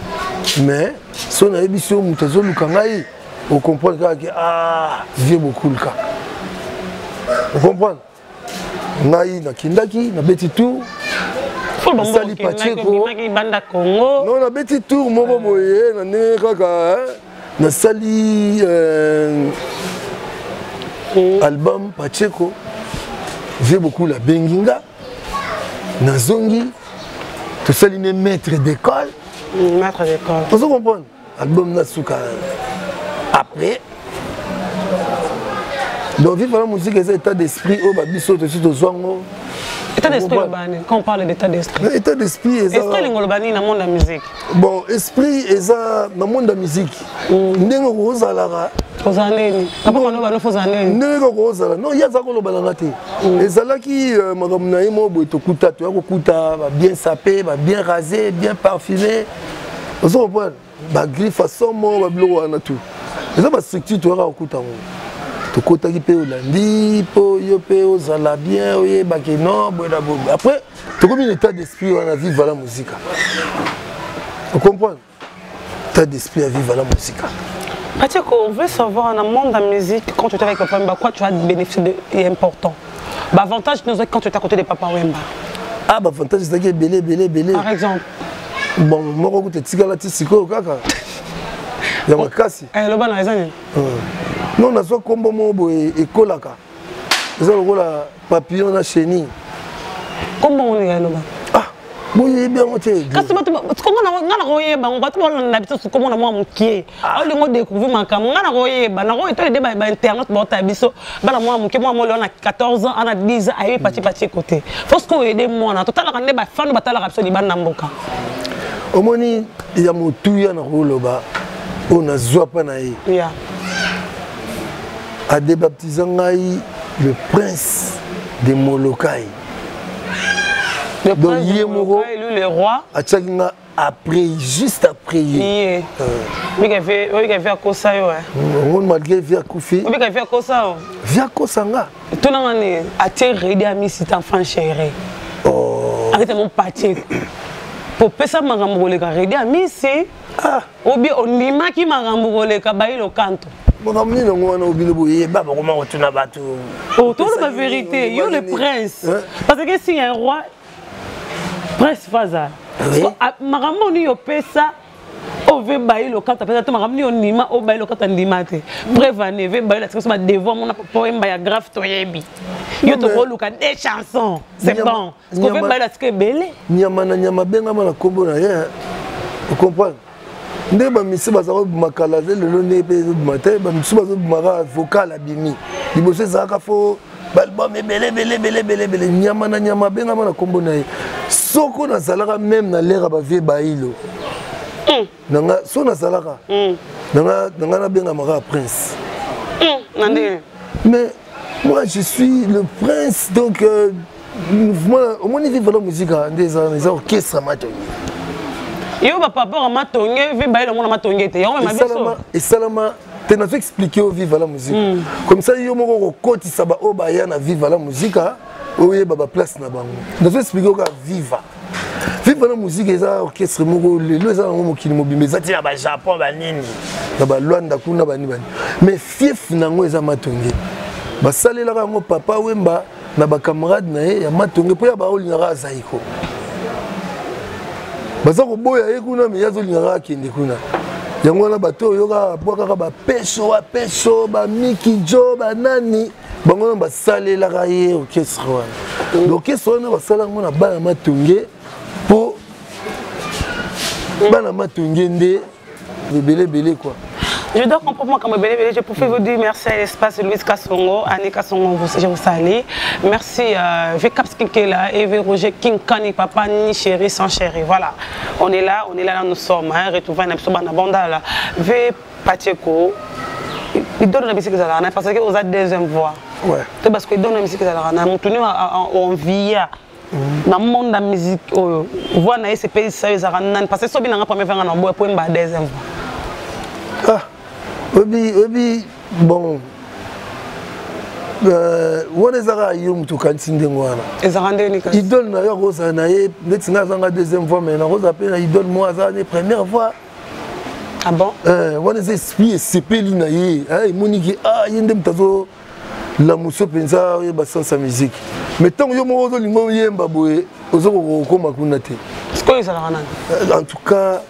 mais so nayebi so moto azoluka ngai, ocomprendre kaka ke ah vieux Bokul kaka, ocomprendre. Ngai nakendaki nabeti tour, nasali Pacheco, non nabeti tour moko boye na ndenge kaka nasali album Pacheco. Vieux Bokul abengi nga, nazongi, tosali ne maître d'école. Maître d'école. Ozo comprendre? Album na suka après. Donc vivre la musique eza état d'esprit oyo babiso tosi tozwango. État d'esprit lobani, quand on parle d'état d'esprit. État d'esprit eza Esprit lingo lobani na monde ya musique. Bon, esprit eza na monde ya musique. Ndenge kozalaka. Kozala nini? Papa koloba no fozala nini? Ndenge kozala. Non, ye aza koloba na nga te. Ezalaki makambo na ye moko boye tokuta, toya kokuta ba bien sapé, ba bien rasé, bien parfumé. Ozo comprendre? Ba griffe somo, ba biloko wana tout. Eza ba structure toyaka kokuta yango. Tokotaki mpe olandi mpo yo mpe ozala bien, oyebake non boye na boye. Après tokomi na état d'esprit wana, viva la musica. Ocomprendre? État d'esprit ya viva la musica. Pacheco, on veut savoir dans le monde de la musique, quand tu étais avec Papa Wemba, quoi tu as bénéficié de, est important. Bah, avantage, nous, quand tu étais à côté de Papa Wemba. Ah, bah, avantage, c'est qu'il est belé, belé, belé. Par exemple. Bon, moko kuta etikala ti sikoyo kaka ya makasi. Eh, loba na eza nini? Non, nazwa kombo moko boye ekolaka. Eza lokola papillon na chenille. Kombo ngo ya loba. Ah, boyebi yango te. Kasi bato nga na koyeba yango, bato balanda biso komona mwa mokie. Olingo découvrir makambo nga na koyeba, na koyeba to ba ba internet bota biso bana mwa mokie, mwa molo na 14 ans ana 10 ans ayebi pati pati côté. Faut ce qu'on aide mwana, totalaka nde ba fans batalaka biso libanda mboka. Omoni ya motuya na koloba oyo nazwa mpa na ye. Yeah. Adébaptisa ngai le prince de Molokai. Le Donc, prince de ye moko Molokai, lui, le roi. Atiaki nga après, juste après ye. Ye. Obika ve akosa yo. Ngo malgré vie akufi. Obika ve akosa yo. Vie akosa nga. Tona ngani atie redi amisi ta enfant chéri. Oh. Akete mon patie. Po pesa makambo koleka redi amisi. Ah. Obi ondimaki makambo koleka bayi lokanto. Makambo nini yango wana obino boyeba bakoma kotuna bato. Oh, toloba vérité, yo le prince. Parce que si un roi prince faza. Makambo nini opesa ove bayi lokata apesa te makambo nini ondima o bayi lokata ndima te. Preuve ane ve bayi latika so ba devoir mona papa oyemba ya grave toyebi. Yo tokoluka des chansons, c'est bon. Parce que ve bayi latika ebele. Nyama na nyama bengama na kombo na ye. Vous comprenez? Nde bamisi baza kobima kala te lelo nde mpe ezobima te, bamisusu bazobimaka vocal abimi liboso ezalaka fo balbum ebele ebele ebele ebele ebele. Nyama na nyama abengama na kombo na ye. Soko nazalaka meme na lere ya bavie bailo nanga, so nazalaka nanga nanga nabengamaka prince. Na ndenge. Mais moi je suis le prince, donc mouvement omoni vive la musique nde eza orchestre matongi. Yo ba papa wa matonge ve bailo mona matonge te. Yango mema biso. Esalama te, nazo expliquer yo vive la musique. Comme ça yo moko kokotisa ba oyo baya na vive la musique, oyeba ba place na bango. Nazo expliquer yo ka viva. Vive la musique eza orchestre moko lelo eza nango mokili mobimba, eza ti na ba Japon ba nini na ba Luanda kuna ba nini ba nini. Mais fief nango eza matonge. Basalelaka yango Papa Wemba na ba camarade na ye ya matonge mpo ya ba olingaka azaiko. Baza koboya ye kuna, mais ye azolingaka akende kuna. Yango wana bato oyo kaka bwakaka ba peso, ba peso, ba Miki Jo, ba nani, bango wana basalelaka ye orchestre wana. Donc orchestre wana basala yango na bana matonge mpo bana matonge nde ebele ebele quoi. Je dois comprendre moi comme Belé Belé. Je préfère vous dire merci à l'espace Louise Kassongo, Annie Kassongo, je vous salue. Merci V Caps Kinkela et V Roger Kinkani, papa ni chéri sans chéri. Voilà, on est là, on est là, là nous sommes. Hein, retrouvons un peu de là. V Pacheco, il donne la musique à parce que vous avez deuxième voix. Ouais. C'est parce qu'il donne la musique à la Moutounou on vit. Na monde la musique oyo voix na ye sepeli sa yo ezalaka nani parce que soki nanga première fois na boya po mba deuxième voix. Ah, obi obi bon. Wana ezalaka yo moto okanisi ndenge wana. Ezalaka ndenge nini kasi? Idole na yo akozala na ye neti nga azanga deuxième voix, mais nakozala mpe na idole moko aza ne première voix. Ah bon? Wana eza esprit esepeli na ye, hein, emoniki, ah, ye nde moto azo lamuso mpenza oyeba sens ya musique. Mais ntango yo moko ozolinga oyemba boye, ozokoka kokóma kuna te. Sikoyo ezalaka nani? En tout cas,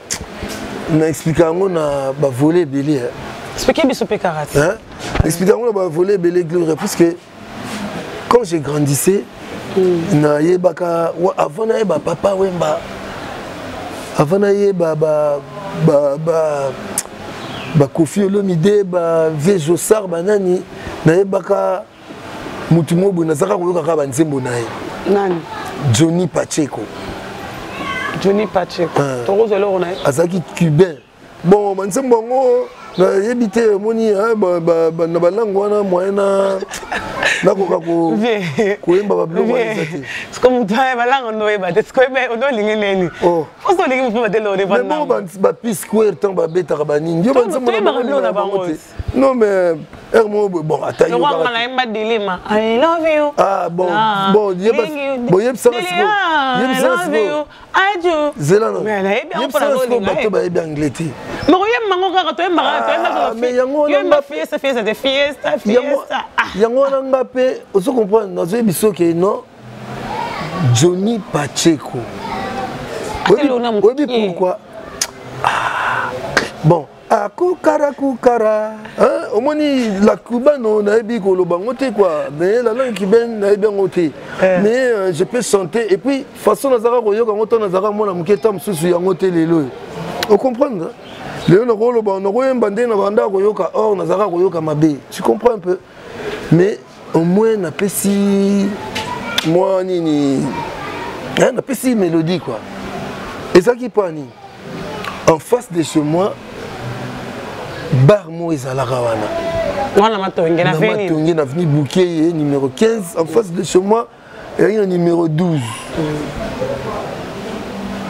na explika yango na bavole ebele, hein. Expliquez biso mpe karate. Hein? Explique yango na bavole ebele, Gloria, puisque quand j'ai grandissé, nayebaka, avant nayeba Papa Wemba, avant nayeba ba Koffi Olomide, ba Vieux Jossart, ba nani, nayebaka mutu moko boye, nazalaka koyokaka ba nzembo na ye. Nani? Johnny Pacheco. Johnny Pacheco. Ah. Tokozwa eloko na ye. Azalaki cubain. Bon, banzembo yango nayebi te, omoni na balangue wana, moyen na nakoka koyemba babiloko wana eza te. Siko moto aye balangue ndo oyeba te, siko ondo olingi nini? Oh. Oso olingi moto batele Mais bon, ba P-Square, ntango babetaka banini, yo banzembo na bango te. Non, mais heure moko boye, bon, ata yo kaka nayemba Dilema, I love you. Ah bon, ah, bon, bon, yebisaka sikoyo, yebisaka sikoyo. I do. Zela na yebisaka sikoyo, bato bayebi anglais te. Mais koyemba ngo kaka, toyembaka, toyembaka. Mais yango wana, fiesta, fiesta te, fiesta, fiesta. Yango wana nga mpe ozo comprendre, nazoyebi soki non, Johnny Pacheco. Oyebi pourquoi? Ah, bon, akukara kukara, omoni la cubano, nayebi koloba yango te quoi, mais la langue cubaine nayebi yango te, mais je peux chanter. Et puis façon nazalaka koyoka yango to nazalaka mwana moke, ta mosusu yango te. Lelo oyo ocomprendre, lelo nakoloba, nakoyemba nde na banda koyoka, or nazalaka koyoka mabe, tu comprends un peu? Mais au moins napesi mwa nini, napesi mélodie quoi. Ezalaki mpo ya nini? En face de chez moi, bar moko ezalaka wana. Wana Matonge, na Matonge, na avenue Bukeye numéro 15. En face de chez moi ezalaki na numéro 12,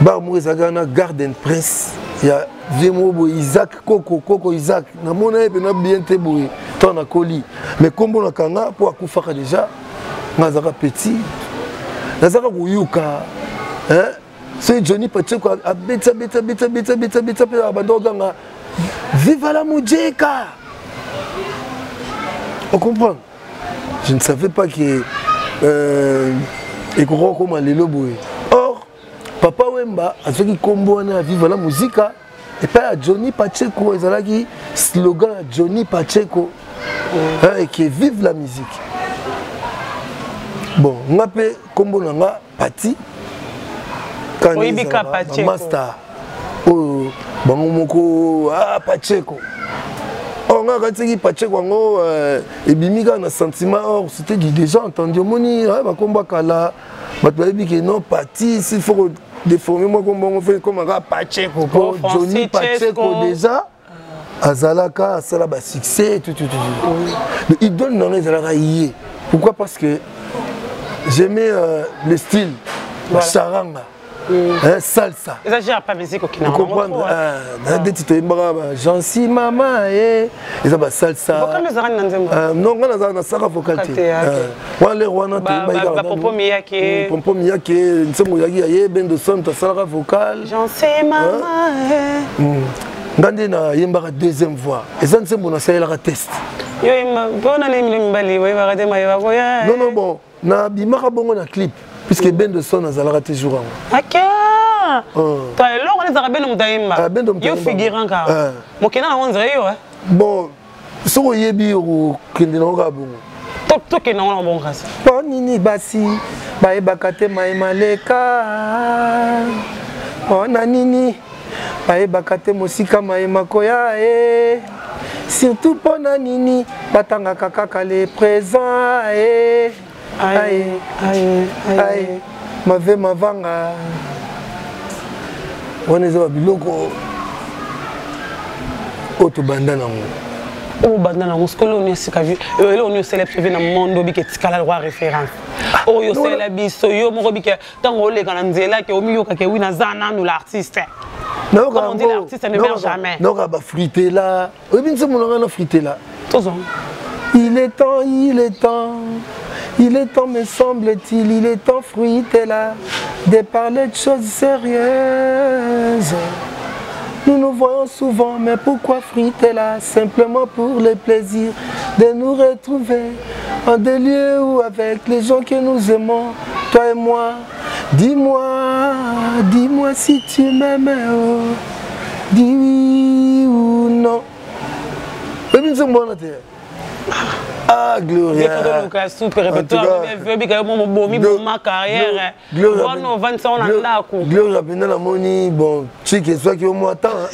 bar moko ezalaki wana, Garden Prince, ya vieux moko boye, Isaac Koko, Koko Isaac. Namona ye mpena bien te boye ntango nakoli, mais nkombo nakanga mpo akufaka déjà nga azalaka petit. Nazalaka koyoka soki Johnny Pacheco abeti, abeti, abeti, abeti, abeti, abeti, mpe abanda koganga "Viva la musica", ocomprendre? Je ne savais pas que ekoka kokoma lelo boye. Or Papa Wemba azwaki nkombo wana ya "Viva la Musica" epai ya Johnny Pacheco. Ezalaki slogan ya Johnny Pacheco, mm. Que vive la musique. Bon, nga mpe nkombo na nga Pati. Oyebika Pacheco? Master oyo bango moko, ah, Pacheco. Or nga akatisaki Pacheco yango ebimi kaka na sentiment, or c'était du déjà entendu. Omoni bakombo kala, bato bayebi ke non, Pati, s'il faut déformer mwa kombo yango, fe koma kaka Pacheco, po Johnny Pacheco déjà azalaka asala basuccès tout, tout, tout. Idole na nga ezalaka ye. Pourquoi? Parce que j'aimais le style charanga, salsa. Eza genre pas musique okina. Comprendre na ndeti toyembaka "Jansi mama" ye eza basalsa. Vocal ezalaka na nzembo? Non, nga nazala nasaka vocal te wana. Lere wana toyembaki Pompo Miyake. Pompo Miyake, nzembo oyaki ya ye Bendo Son, asalaka vocal. Jansi mama. Nga nde nayembaka deuxième voix. Eza nzembo nasalelaka test. Yo mpona nini mibali oyebaka te mayeba koya? Non, non, bon, nabimaka bongo na clip puisque Bendo Son azalaka te jour yango. Ok, to eloko wana ezalaka Bendo moto ayemba, yo figurant kaka. Mokenda nango nzela yo. Bon, soki oyebi, okende nango kaka bongo. Tokende nango na bongo kasi. Mpo nini basi bayebaka te mayema leka? Mpo na nini bayebaka te mosika mayema koya e? Surtout mpo na nini batangaka kaka le présent e? Aye, aye, mave mavanga wana eza babiloko oyo tobanda nango. Oyo banda nango sikolo oni esika eloko nini osala biso na monde obika etikala lokwa référence oyo osalela biso yo moko, bike ntango oleka na nzela ke omiyokake wi naza nanu l'artiste? Comme on dit, l'artiste ne meurt jamais. Nayoka bafritela, oyebi nzembo na ngai na fritela? Tozwa. Il est temps, il est temps, il est temps, me semble-t-il, il est temps, Fruitella, de parler de choses sérieuses. Nous nous voyons souvent, mais pourquoi, Fruitella? Simplement pour le plaisir de nous retrouver en des lieux où avec les gens que nous aimons, toi et moi. Dis-moi, dis-moi si tu m'aimes, oh. Dis oui ou non. Oyebi nzembo wana te? Ah, Gloria. Toluka super répertoire, oyebika yo mobomi boma carrière wana, ovandisa ngo na ndako. Gloria mpenza, namoni bon, chike ezwaki yo mwa temps.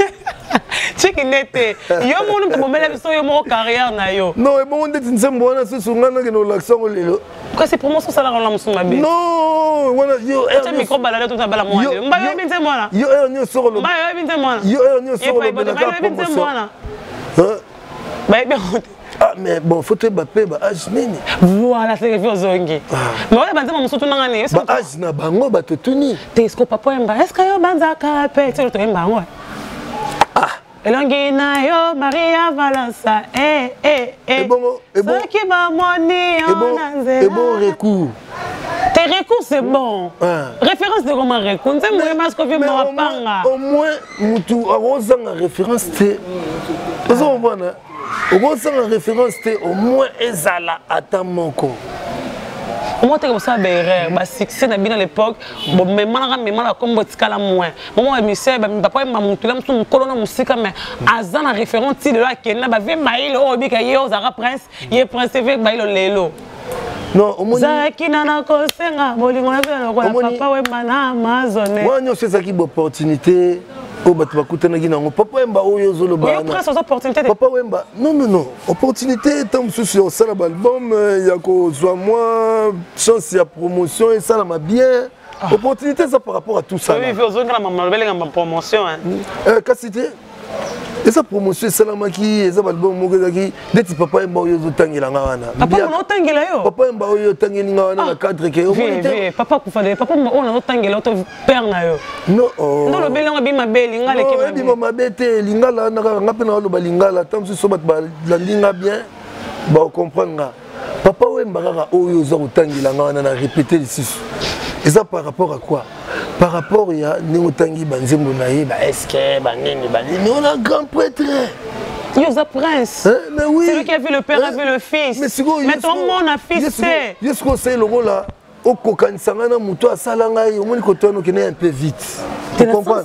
Chiki nete yo moko moto bomela biso yo moko carrière na yo. Non, ebongo ndeti nzembo wana susu ngai nakende kolakisa yango lelo. Kasi promotion osalaka na mosusu mabe. Non, wana yo Tia micro balade to bala mwana. Mbayo yebi nzembo wana. Yo heure nyonso oloba. Mbayo yebi nzembo wana. Yo heure nyonso olobelaka promotion. Bayebi yango te. Ah, mais bon, faut toyeba mpe ba âge nini. Voilà, c'est que ozongi. Ah. Mais wana banzembo mosusu tunanga nini? Ba âge na bango bato tuni. Te est-ce que papa yemba? Est-ce que yo banzaka pe ti toyemba yango? Ah. Elongi na yo Maria Valensa eh eh eh. Ebongo ebongo soki bamoni yo na nzela. Ebongo recours. Tes recours c'est bon. Ah. Référence de comment recours? Nzembo yemba ce que mapanga. Au moins mutu akozanga référence te. Ozo comprendre? Okosanga référence te, au moins ezala ata moko. Omoi teke bosala baerreur basuccès na bino à l'époque bomemanaka memana bakombo etikala moins momo bamusicien papa yemba motu la mosusu mokolo na mosika mais aza na référence ti lelo akende na bavie bayilo oyo obika ye ozalaka prince ye prince vie bayilo lelo. Non, omoni zalaki na nakosenga bolingo na bino lokola papa wemba na amazone. Wana nyonso ezalaki baopportunité oyo bato bakutanaki nango. Papa Wemba oyo ozoloba, Papa Wemba, non non non, opportunité ntango mosusu ya kosala baalbum, ya kozwa mwa chance ya promotion esalama bien. Ah. Opportunité eza par rapport à tout ça. Promotion kasi te eza promotion esalamaki, eza baalbum moko ezalaki neti Papa Wemba oyo ozotangela nga wana. Papa otangela yo. Papa Wemba oyo otangeli nga wana na cadre ke omoni te. Papa kufa de papa oyo nazotangela to père na yo. Non. Ndo olobeli yango ebima mabe, lingala eke mabe. Ebima mabe te, lingala wana kaka nga mpe naoloba lingala. Ntango mosusu bato balandi nga bien, bakocomprendre nga. Papa Wemba kaka oyo oza kotangela nga wana, na répété lisusu, eza par rapport à quoi? Par rapport ya ndenge otangi banzembo na ye, baeske banini banini wana, grand prêtre. Yo oza prince. Hein? Mais oui. Celui qui a vu le père a vu le fils. Mais sikoyo Mais ton mona fils te. Ye sikoyo osali lokola okokanisa ngai na moto asala ngai. Omoni koto wana okende un peu vite.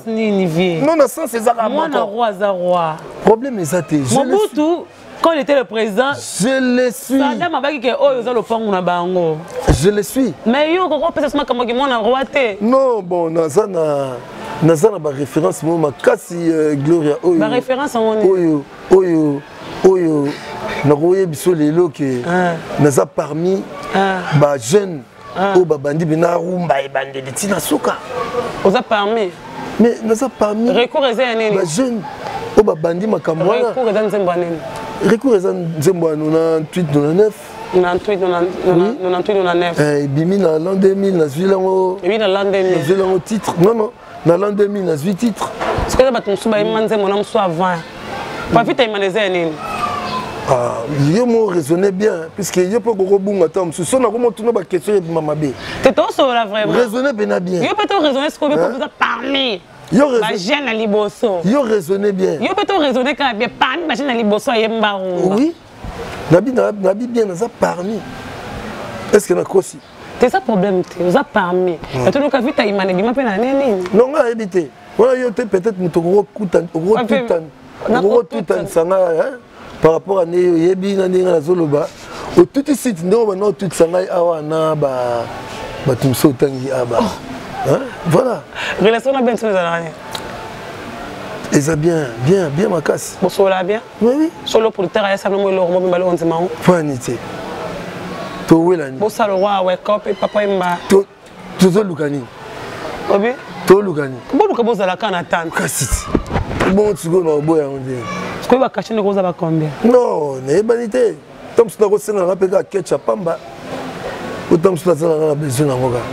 Nini vie? Non, na sens ezaka mwana roi aza roi. Problème eza te. Mobutu, quand il était le président, je le suis. Saddam abaki ke oyo oza lopango na bango. Je le suis. Mais yo okoko opesa so makambo ki mwana roi te. Non, bon, naza na baréférence moko makasi, Gloria oyo. Baréférence yango nini? Oyo nakoyebi biso lelo ke naza parmi bajeune oyo babandi mpena rumba ebandeli ntina suka. Oza parmi. Mais naza parmi. Recours eza ya nini? Bajeune oyo babandi makambo wana. Recours eza nzembo ya nini? Recours eza nzembo ya 98, 99. 98, 99. Ebimi na l'an 2000, nazwi yango. Ebimi na l'an 2000. Nazwi yango titre. Non non, na l'an 2000 nazwi titre. Soki eza bato mosusu bayemba nzembo na mosusu avant pavita yemana eza ya nini? Ah, yo mo raisonner bien, puisque yo mpe okokobunga ta mosusu so nakoma otuna baquestion ebima mabe. Te, tosolola vraiment. Raisonner mpena bien. Yo mpe to raisonner sikoyo mpe oza parmi bajeune na liboso. Yo raisonner bien. Yo mpe to raisonner kaka bien, parmi bajeune na liboso ayemba rumba. Oui, nabi bien, naza parmi. Est ce que nakosi? Te, eza problème te, oza parmi. Atoluka vita imana ebima mpe na nini? Non, nga nayebi te wana yo te. Peut-être moto okotutanisa nga par rapport a ndenge oyebi na ndenge nazoloba. Otuti site ndenge banda otutisa ngai awa na bato mosusu otangi aba. Voilà. Relation na benso ezalaka nini? Eza bien, bien, bien makasi. Bosolola bien? Oui, oui. Solo producteur ayesala mo eloko mobimba loko ndima yango. Fani te, towelani. Bosala roi wekop papa yemba. Tozoluka nini? Obi. Toluka nini? Boluka bozala kaka na tante. Kasi ti bongo sikoyo na oboya yango te. Sikoyo bakashe ndeko oza bacombien? Non, nayebani te. Ntango mosusu nakosenga nga mpe kaka ketch ya pamba, po ntango mosusu naza nanga na besoin nango kaka.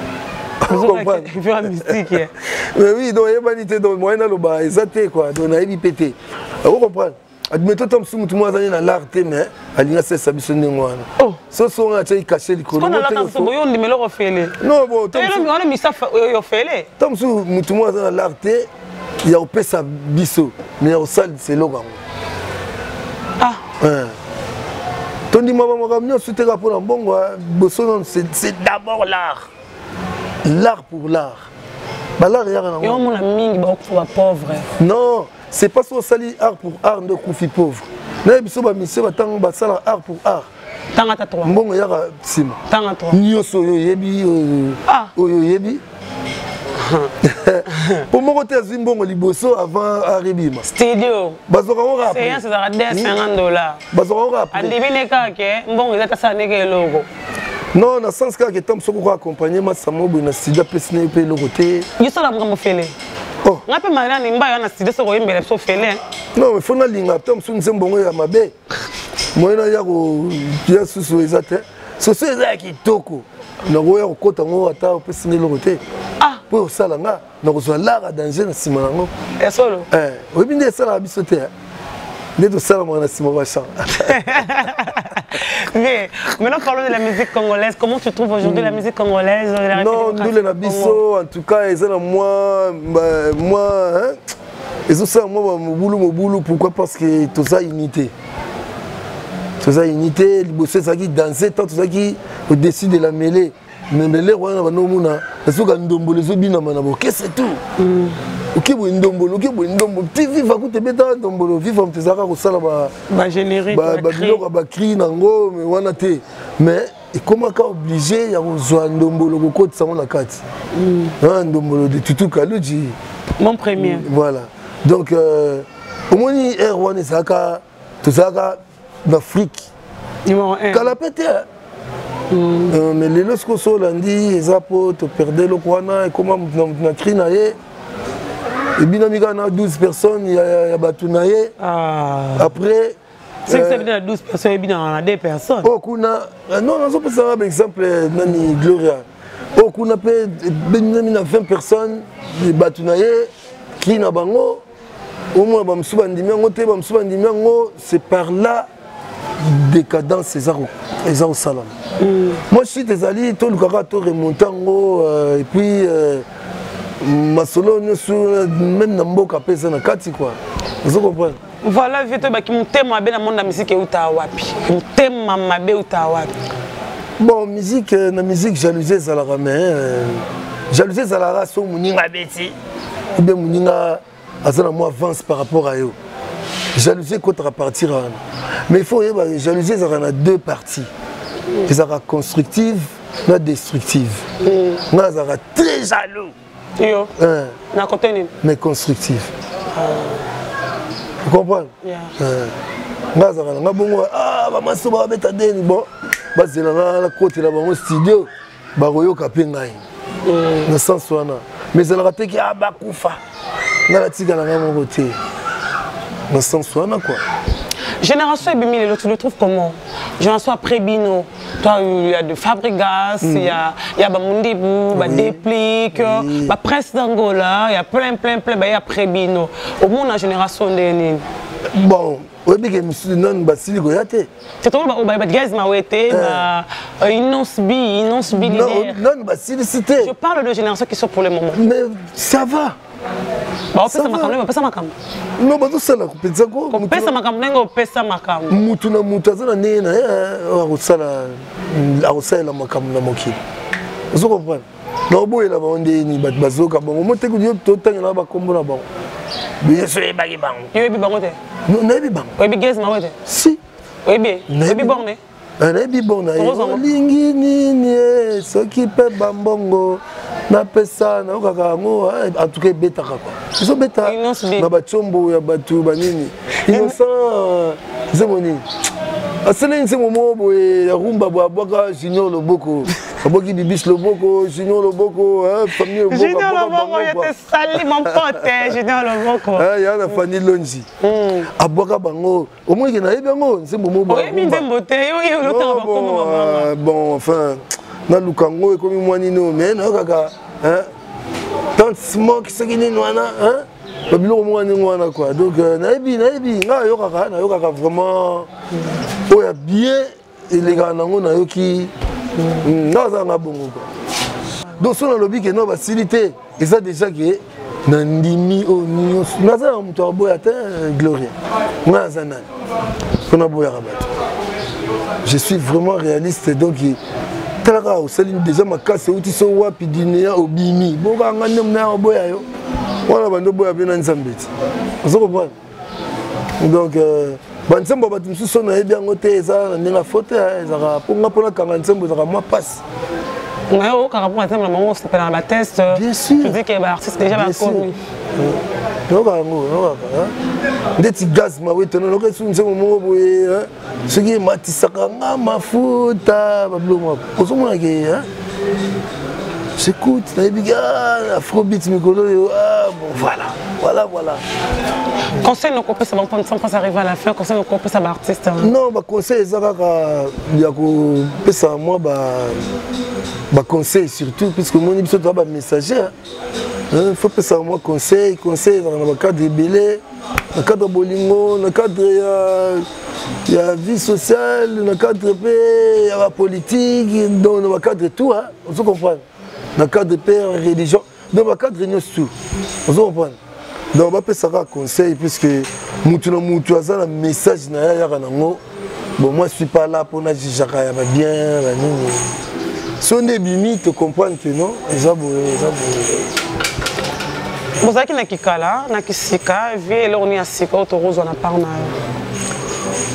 Mystique. Mais oui, donc eyebani te. Donc moyen naloba eza te quoi. Donc nayebi mpe te, oko comprendre. Admettons, ntango mosusu motu moko azali na l'art te, mais alingi asalisa biso ndenge wana. So so nga atiaki cachet likolo. Yo ndimela ofele. Non, bon. Wana misa ofele. Ntango mosusu motu moko aza na l'art te ya kopesa biso, mais ya kosalisa eloko yango. Tondima bamakambo nyonso te kaka mpona mbongo. Boso nano, c'est d'abord l'art, l'art pour l'art, balart eyaka nango. Omona mingi bakokufa bapauvre. Non, c'est pas so osali art pour art nde okufi pauvre. Nayebi biso bamisie batango basalaka art pour art. Tanga ata 3. Mbongo eyaka nsima. Tanga 3. Nyonso oyo oyebi, oyo oyebi. Po moko te azwi mbongo liboso avant arebima. Studio. Bazwaka ngo kaka. Séance ezalaka 250 dollars. Bazwaka ngo kaka. Andimi ne kaka ke mbongo eza tasala ndenge eloko. Non, na sens kaka ke ntango soki oko accompagne masamo boye na studio apesi na ye mpe eloko te. Yo sala makambo fele. Oh. Nga mpe malani mbayo na studio soki oyembela biso fele. Non, mais faut nalinga ntango mosusu nzembo yango ya mabe. Moyen naya koya susu eza te. Soso eza ya kitoko. Nakoya kokota yango ata opesi nga eloko te. Ah. Mpo osala nga nakozwa lara danger na nsima nango. Ya solo? Eh, oyebi nde esalaka biso te. Nde tosalamaka na nsima bachamp. Mais maintenant parlons de la musique congolaise. Comment tu trouves aujourd'hui la musique congolaise la Non, ndule na biso, en tout cas, eza na moi, moi, hein, ezosala mwa mobulu mobulu. Pourquoi? Parce que toza unité. Toza unité, liboso ezalaki danse, tant tozalaki au-dessus de la mêlée. Mais mêlée wana bando omona, nasoka ndombolo ezobinama na bokese tout. Oke boye ndombolo, oke boye ndombolo. Ti viva kutu ebetaka ndombolo, viva moto ezalaka kosala ba générique, ba biloko ya ba cri nango, mais wana te. Mais ekomaka obligé ya kozwa ndombolo kokotisa yango na kati. Ah, ndombolo de Tutu Kaluji. Mon premier. Voilà. Donc, omoni air wana ezalaka, tozalaka na Afrique. Numéro 1. Kala pe te. Mais lelo sikoyo so olandi eza po toperde eloko wana, ekoma motu na motu na cri na ye. Ebinami kaka na 12 personnes ya bato na ye. Après, C'est que ça veut dire 12 personnes, ebinaka na 2 personnes. Oh, kuna, non, nazopesa nga exemple nani Gloria. Oh, kuna pe ebinami na 20 personnes bato na ye, cri na bango. Au moins, bamosusu bandimi yango te, bamosusu bandimi yango, c'est par là décadence eza kosalama. Moi, chute ezali, tolukaka to remonte yango, et puis masolo nyonso même na mboka mpe eza na kati quoi. Ozo comprendre? Voilà, vieux, toyebaki motema mabe na monde ya musique euta wapi? Motema mabe euta wapi? Bon, musique, na musique jalousie ezalaka, mais jalousie ezalaka so moninga abeti ou bien moninga aza na mwa avance par rapport à yo. Jalousie ekotaka partir wana. Mais il faut oyeba, jalousie ezalaka na deux parties. Ezalaka constructive na destructive. Nga azalaka très jaloux. Yo. Hein. Na côté nini? Mais constructive. Vous comprenez? Yeah. Nga azalaka na nga bongo, ah, ba maso ba beta deni, bon, bazela nga na côté na bango studio, bakoyoka pe ngai. Na sens wana. Mais ezalaka te ki, ah, bakufa. Nga natika na nga moko te. Na sens wana quoi. Génération Ebimi lelo, tu le trouves comment? Génération après Bino, toi il y a de Fabregas, il y a Bamundibu, ba Déplique, ba Prince d'Angola, il y a plein plein plein ba après Bino. Au monde la génération de nini? Bon, oyebi ke mosusu nanu basili koya te. C'est toi ba ba Gaz Mawete, ba Innoss'B, Innoss'B Non, leader. nanu basilisi te. Je parle de génération qui sont pour le moment. Mais ça va. Ba opesa Ça va. makambo, ba pesa makambo. Non, bazosala kopesa ko. Kopesa makambo ndenge opesa makambo. Mutu na mutu aza na ndenge na ye, akosala, akosalela makambo na mokili. Ozo comprendre? Na oboyela bango ndenge nini bato bazoyoka bango. Mo te kuti yo totangela bakombo na bango. Biso oyebaki bango. Yo oyebi bango te? Non, nayebi bango. Oyebi Gaz Mawete? Si. Oyebi? Nayebi Oyebi borne? Nayebi bon na ye. Okozwa ngo? Olingi nini, eh, soki mpe bambongo napesa, nayokaka yango, en tout cas ebetaka quoi. Ezobeta Innocent B. na batiombo ya bato banini. Innocent, nzembo nini? Asaleli nzembo moko boye ya rumba boye, abwaka Junior Loboko. Abwaki Bibiche Loboko, Junior Loboko, hein, famille Loboko, Junior abwaka Loboko, bango, je quoi. te salue mon pote, hein, Junior Loboko. Hein, ya na Fanny Longi. Abwaka bango. Au moins, il y a bango, nzembo moko boye ya Oyebi rumba. nzembo te, yo, yo, yo, Non, otanga bakombo bon, ba bango. bon, enfin, naluka yango ekomi mwa nini, mais nayokaka, hein, tante smoke soki nini wana, hein, ba biloko moko ndenge wana quoi. Donc, nayebi, nayebi, nga nayokaka, nayokaka vraiment oyo ya bien elekaka nango, nayoki, nga azalaka nga bongo quoi. Donc so nalobi ke non, basili te, eza déjà ke nandimi oyo nyonso. Naza na moto aboya te, Gloria. Nga naza nani mpo naboyaka bato? Je suis vraiment réaliste, donc talaka osali déjà makasi, outi so wapi dinea obimi bokanga nde mona oboya yo wana bando oboya mpe na nzambe ti. Ozo comprendre? Donc, banzembo bato mosusu oyo nayebi yango te, eza na ndenge ya faute, hein, ezalaka mpo nga mpo nakanga nzembo ezalaka mwa mpasi. Nayo oyokaka mpo banzembo na bango osepela na bateste. Bien sûr. Tu dis que baartiste déjà bakomi. Nayoka yango, nayokaka ndeti gaz mawete, nayoka esu nzembo moko boye soki ematisaka nga mafuta babiloko moko ozomona ke j'écoute, nayebi ke afrobeat mikolo oyo. Ah, bon, voilà, voilà, voilà. Conseil nokopesa bango sans pas arriver à la fin, conseil nokopesa baartiste? Non, baconseil eza kaka ya kopesa mwa baconseil, surtout puisque omoni biso toza bamessager, faut pesa mwa conseil. Conseil ezalaka na bacadre ebele, na cadre bolingo, na cadre ya vie sociale, na cadre mpe ya bapolitique, donc na bacadre tout, ozo comprendre, na cadre mpe ya religion, donc bacadre nyonso tout, ozo comprendre. Donc bapesaka conseil puisque mutu na mutu aza na message na ye ayaka nango. Bon, moi je suis pas là mpona jugeaka ya babien banini. So nde ebimi, to comprendre que non, eza boye, eza boye. Bozalaki na kikala na kisika vie, eloko nini ya sika oyo tokozwa na part na yo?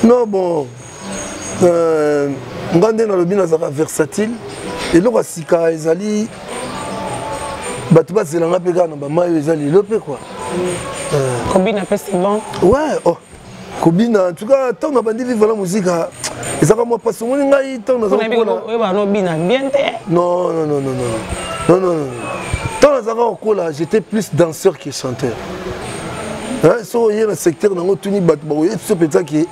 Non, bon, nga nde nalobi nazalaka versatile. Eloko ya sika ezali bato bazelanga mpe kaka na bamai oyo eza lelo mpe quoi. Kobina mpe c'est bon? Ouais, oh. Kobina, en tout cas ntango nabandi Viva la Musica ezalaka mwa mpasi. Omoni ngai ntango nazakoyeba nobina bien te. Non, non, non, non, non, non, non, non. Ntango nazalaka kokola, j'étais plus danseur que chanteur. Soki oye na secteur nango, tuni bato bakoyebi biso mpenza ke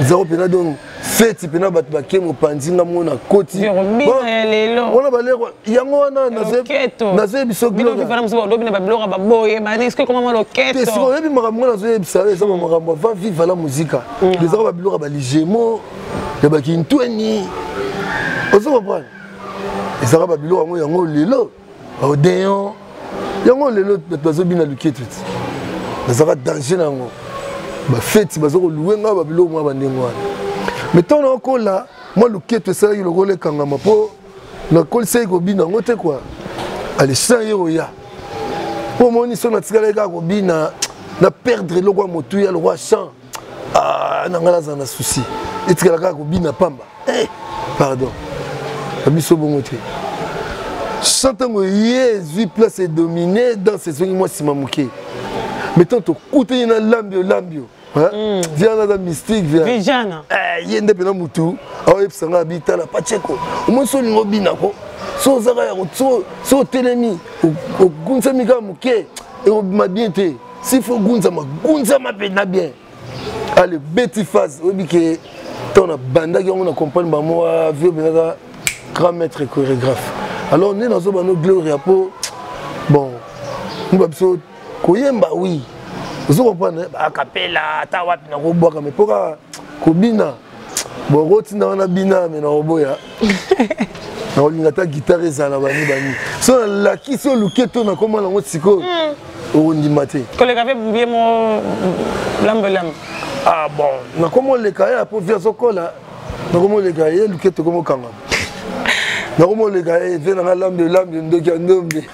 zaro mpena. Donc feti mpena bato bake mopanzi, nga mona koti wana balero yango wana nazoyebisa. Oyebi makambo ngo nazoyebisa yo, eza makambo avant Viva la Musica. Ezaka babiloko ya baligemo ya bakintweni, ozo comprendre, ezaka babiloko yango. Yango lelo odeon, yango lelo bato bazobina luketu ti nazalaka danger na yango. Bafeti baza koluwe nga babiloko mwa bandenge wana. Mais ntango nakokola, mwa luketu esalaki lokola ekangama mpo nakolisaki kobina yango te kua. Alesan ye oya mpo omoni so natikalaki kaka kobina, na perdre eloko ya motuya lokola chant na ngai. Nazala na souci etikala kaka kobina pamba. Pardon, na biso bongo te. Chant ntango ye ezwi place, edomine danse, ezongi mwa nsima moke. Mais ntango tokutani na Lambio, Lambio viana aza mystique. Vijana. Ye nde mpena motu aoyebisa ngai abitala Pacheko. Omoni so olingi obinako, so ozaka ya so otelemi, ogunzami kaka moke, ekobima bien te. Si faut gunzama, gunzama mpena bien. Ale beti phase, oyebi ke ntango nabandaki yango na comprendre bamwa vie mpenzaka grand maître chorégraphe. Alors nde nazoba no Gloria mpo bon moba biso koyemba, oui, ozo comprendre, akapela ata wapi nakobwaka, mais mpo kaka kobina bokotinda wana bina me nakoboya, nakolinga ata guitare ezala bani bani. So nalakisi oluke to nakoma nango sikoyo, okondima te. Koleka mpe bie mo lambe lambe. Ah bon, nakoma oleka ye apo vi azokola, nakoma oleka ye luke, tokoma okangama, nakoma oleka ye ve nanga lambe lambe ndoki ya ndombe.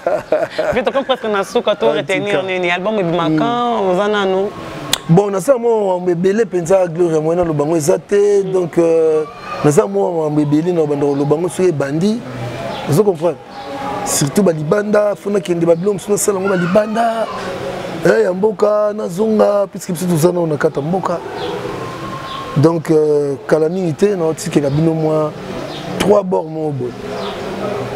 Ve tokomi presque na suka. To retenir nini? Album ebimaka, oza nanu? Bon, nasala mwa makambo ebele mpenza, Gloria. Moye naloba yango eza te. Donc nasala mwa makambo ebele na banda koloba yango soki ebandi, ozo comprendre, surtout balibanda. Fo nakende babiloko mosusu nasala yango balibanda ya mboka, nazonga puisque biso toza nao na kati ya mboka. Donc kala mingi te naotikela bino mwa trois bord moko boye,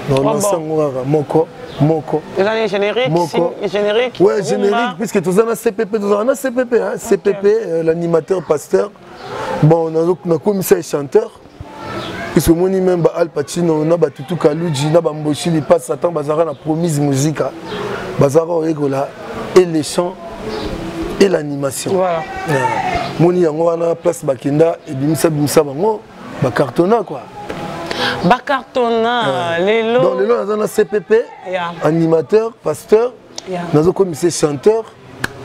naolance yango kaka moko moko. Eza générique? Moko. Générique? Ouais, générique, puisque toza na CPP, tozala na CPP, hein, CPP, l'animateur pasteur. Bon, nakomisa ye chanteur puisque omoni même ba Al Pacino na batutu Kaluji na bamboshi Lipasa, ntango bazalaka na Promise Musica, bazalaka koyekola et les chants et l'animation. Voilà. Moni yango wana place bakenda ebimisa bimisa bango bacartonna quoi. Bacartonna lelo. Donc lelo naza na CPP, animateur pasteur, nazokomisa chanteur.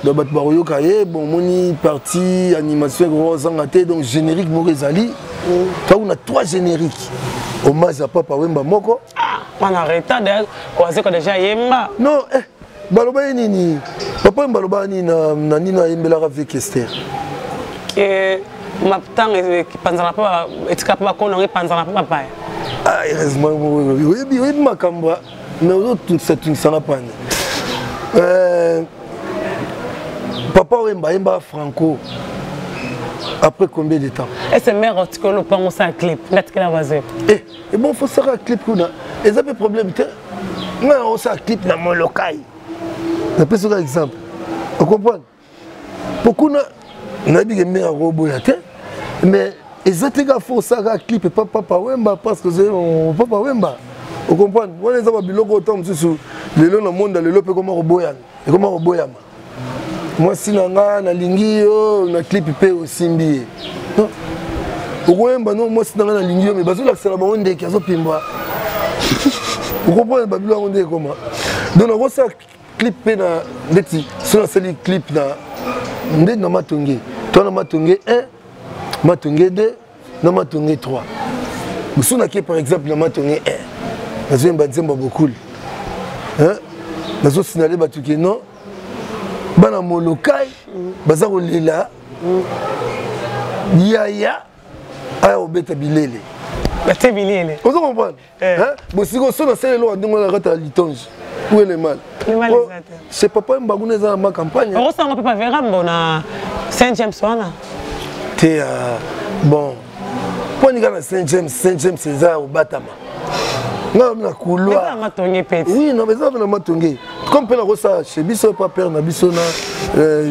Donc bato bakoyoka ye. Bon, omoni partie animation ekozanga te. Donc générique moko ezali toaku na trois générique, hommage à Papa Wemba moko. Wana retard wazeko déjà yemba. Non, eh, baloba ye nini? Papa Wemba aloba nini na nini ayembelaka Vieux Kester? Ntango epanzana mpo etika mpo bakono yango epanzana mpo bapaya. Ah, heureusement oyebi oyebi makambo mais ozotungisatungisa na pane. Papa Wemba ayemba franco après combien de temps? Ese mare otikoli lopango osala clip ndatikela bazwe. Eh, et bon, faut sala clip kuna eza mpe problème te. Ngai osala clip na Molokai, napesi oka exemple, ocomprendre? Po kuna nayebi ke mare akoboya te, mais eza te kaka fo osalaka clip epa Papa Wemba parce que Papa Wemba, ocomprendre? Wana eza babiloko oyo ntango mosusu lelo na monde lelo mpe ekoma koboyana, ekoma koboyama. Mwasi na nga nalingi yo na clip mpe osimbi ye, non, okoyemba no mwasi na nga nalingi yo, me bazolakisa na bango ndeke azopimbwa, okomprendre? Babilo yango nde ekoma. Donc nakosala clip mpe na ndeti so nasali clip na ndeti na Matonge to na Matonge 1, Matonge 2 na Matonge 3. Mosusu nake par exemple na Matonge 1, nazoyemba nzembo ya Bokuli, nazosinale bato ke non, bana Molokai baza kolela yaya aya kobeta bilele. Bate bilele. Ozo comprendre? Bosiko so nasala eloko ndenge wana na kati ya litonge, où est le mal? C'est Papa Mbaguna, eza na ma campagne. Okosango mpe Paverambo na Saint James wana. Te, bon, mpo nika na Saint James, Saint James eza ya kobatama nga na couloir. Matonge pe. Oui, non, eza na Matonge comme mpe nakosala chez biso pa père na biso na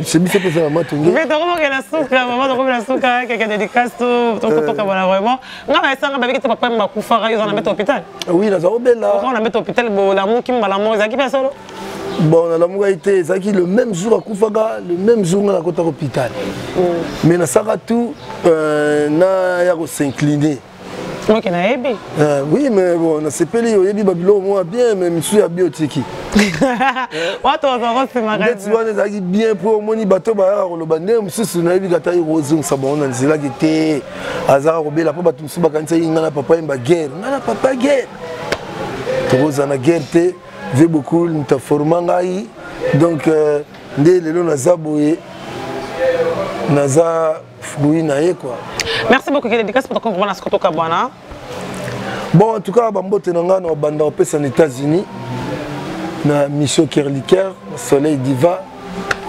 chez biso mpe eza na Matonge. Mais tokomokela suka, mama, tokomela suka. Keke dédicace tokotoka bona vraiment nga na esanga babiki te. Papa bakufaka, yo oza na mbeto hôpital? Oui, naza kobela. Oka na mbeto hôpital, bolamuki mbala moko, ezalaki mpe solo? Bon, nalamukaki te. Ezalaki le même jour akufaka, le même jour nga nakotaka hôpital, mais nasalaka tout na ya kos'incliner. Ok, nayebi. Oui, mais bon, nasepeli oyebi babiloko moko bien, mais misusu ya bio otiki. Wato ozakosima. Ndeti wana ezalaki bien mpo omoni bato bayaka koloba ndenge mosusu, nayebi kata ye kozongisa bango na nzelaki te. Azalaka kobela mpo bato mosusu bakanisaki ngai na papa yemba guerre, ngai na papa guerre. Tokozala na guerre te. Vie beaucoup moto aforma ngai, donc nde lelo naza boye, naza fruit na ye quoi. Merci beaucoup. Quelle dédicace pour ton na Skoto Kabwana? Bon, en tout cas, bambote na ngai na banda kopesa na États-Unis na Michel Kerliker, Soleil Diva.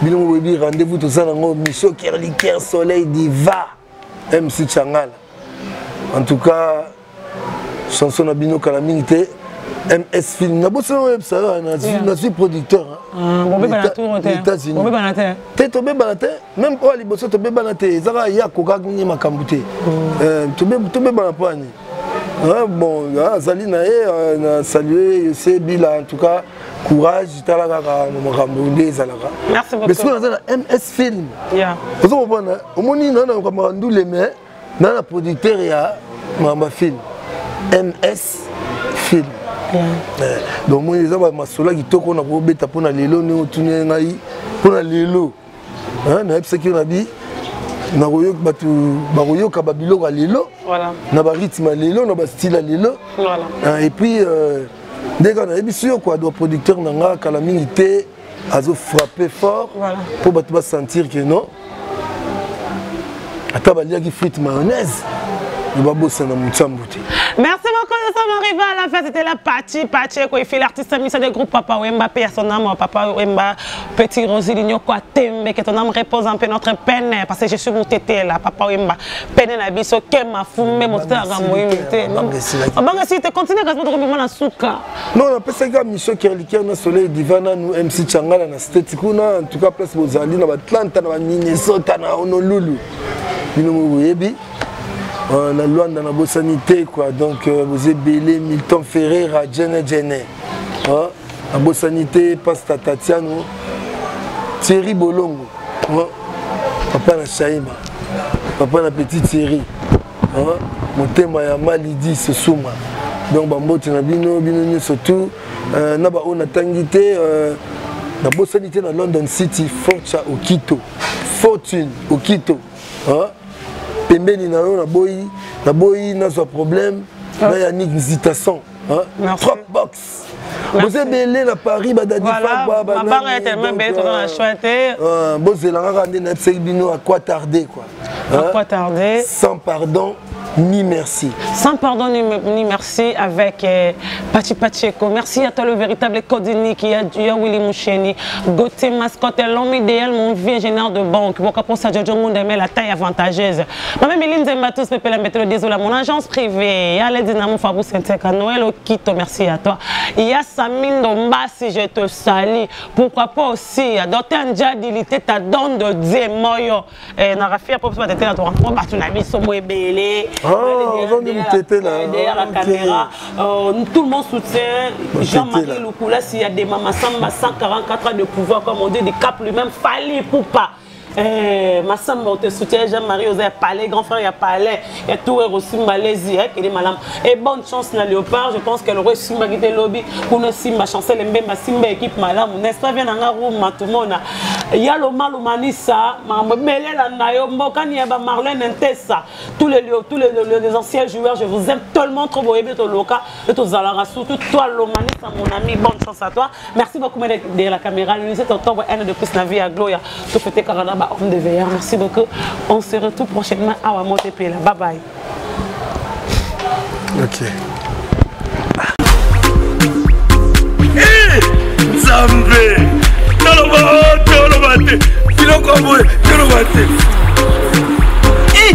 Bino boyebi rendez-vous toza nango, Michel Kerliker, Soleil Diva, MC Changala. En tout cas, chanson na bino kala mingi te, MS Film. Nabosana oyebisa yo, nazwi producteur. États-Unis te, tobebana te. Même oyo liboso tobebana te, ezaka ye akokaki nini makambo te, tobebana mpo ani. Bon, azali na ye na salue Yose Bila. En tout cas, courage, tala kaka makambo nde ezalaka. Mais soki naza na MS Film, ozo comprendre? Omoni na na makambo ndule, mais na producteur ya makambo ya film, MS Film. Donc omoni eza bamasolo ya kitoko na kobeta mpona lelo. Ndenge otuni ngai mpona lelo, nayebisaki yo na bi nakoyoka bato bakoyoka babiloko ya lelo na barythme ya lelo na bastyle ya lelo. Et puis nde kaka nayebisi yo quoi, do producteur na nga kala mingi te azofrappe fort mpo bato basentir ke non, ata baliaki frite mayonnaise, babosana motsambo te. Merci beaucoup, nous sommes arrivés à la fin. C'était la Pachi Pacheco et l'artiste mission des groupes Papa Wemba, paix à son âme, Papa Wemba, Petit Rosilino, quoi, Tembe, que ton âme repose en paix, notre peine, parce que je suis mon tété là, Papa Wemba, peine na biso, kema, fume, mon tété, Banga si te continue, kasi moto komema na suka. Non, napesaki kaka Mission Kerliker na Soleil Diva nanu MC Changala na State kuna. En tout cas, place bozali na baAtlanta, na baMinnesota, na Honolulu, bino mo boyebi. Na Lwanda nabosani te quoi. Donc boza ebele, Milton Ferreira, Jene Jene, nabosani te, Pasta Tatiano, Thierry Bolongo, papa na Shaima, papa na petit Thierry, motema ya Malidi Sosuma. Donc bambote na bino, bino nyonso tout, na baoyo natangi te, nabosani te na London City, Forcha Okito, Fortune Okito, pembeni na yo, naboyi naboyi nazwa problème na Yannick Nzitason, Trop Box. Boza ebele na Paris, badadi. Bozela kaka nde nayebisaki bino, à quoi tarder quoi. À quoi tarder. Sans pardon. ni merci. Sans pardon ni, ni merci avec euh, Pachi Pacheco. Merci à toi le véritable Codini qui a dû à Willy Moucheni, Gauthier Mascotte, l'homme idéal, mon vieux ingénieur de banque. Bon, pour ça, Jojo Mundeme, la taille avantageuse. Moi-même, Eline Zembatus, Pepe la désolé, mon agence privée. Y'a Dinamo Fabou Senteka, Noël Okito, merci à toi. Il y a Samine Dombasi, je te salue. Pourquoi pas aussi, Docteur Ndjadi, ta donne de Dieu, Moyo. Eh, na rafia po biso batetela to rencontre bato na biso mo ebele oh, derrière la caméra euh, tout le monde soutient Jean-Marie Lukula s'il y a des Mama Samba 144 ans de pouvoir comme on dit du cap lui-même Fally Poupa Eh, Massamba, on te soutient, Jean-Marie Oza, palais, grand frère, il y a palais, il y a tout, aussi Malaisie, eh, est malam. Et bonne chance, na Léopard, je pense qu'elle aurait Simba qui lobby, pour nous Simba, Chancel Mbemba, Simba, équipe malam, n'est-ce pas, viens en room, tout le monde. Ya loma lomanisa makambo ebele elanda yo mbokani ya ba Marlène Ntesa tous les tous les, les, les anciens joueurs je vous aime tellement trop boyebi toloka et tozalaka surtout toi lomanisa mon ami bonne chance à toi merci beaucoup de la caméra le 7 octobre un de plus na vie ya Gloria to fêter kaka na ba homme de veilleur merci beaucoup on se retrouve prochainement awa mote pela bye bye. Ok. Eh, Nzambe toloba oh, toloba te biloko ya boye toloba te eh,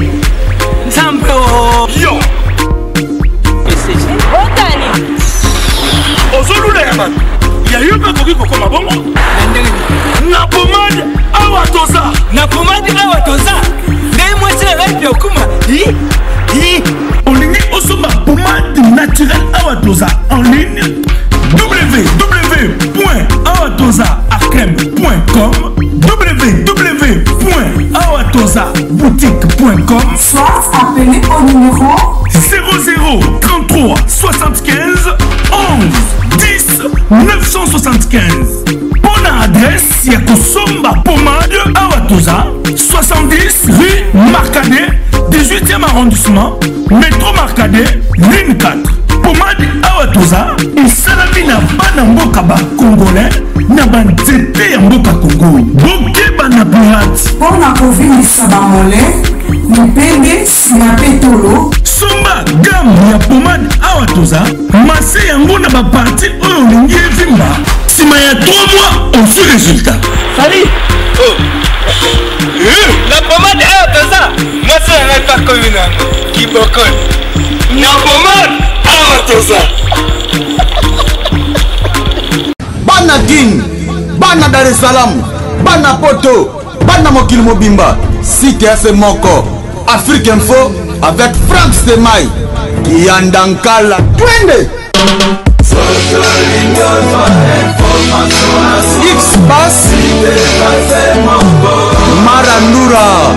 Nzambe oh. Yo Otani ozolula ya bato ya yo mpe akoki kokoma bongo na pomade awa toza na pomade awa toza ngai mwasi na ngai mpe okuma olingi osomba pomade naturelle awa toza en ligne www.awatozaacreme.com www.awatozaboutique.com Soit appelez au numéro 00 33 75 11 10 975 mpo na adresse ya kosomba pomade awa toza 70 rue Marcadet 18e arrondissement métro Marcadet ligne 4 pomade awa toza esalami na bana mboka ba congolais na banzete ya mboka congo bokeba na pirate mpo na kovimbisa bamole mipende nsima mpe tolo somba gamme ya pomade awa toza mase yango na baparti oyo olingi evimba nsima ya 3 mois ozwi résultat Salut oh. Eh, na pomade awa toza mwasi na ngai mpe akomi na yango kibokoli na pomade awa toza bana kin bana dar es salaam bana poto bana mokili mobimba site ya se moko afrique info avec frank semai kiyanda nkala twende X-Pass Marandura.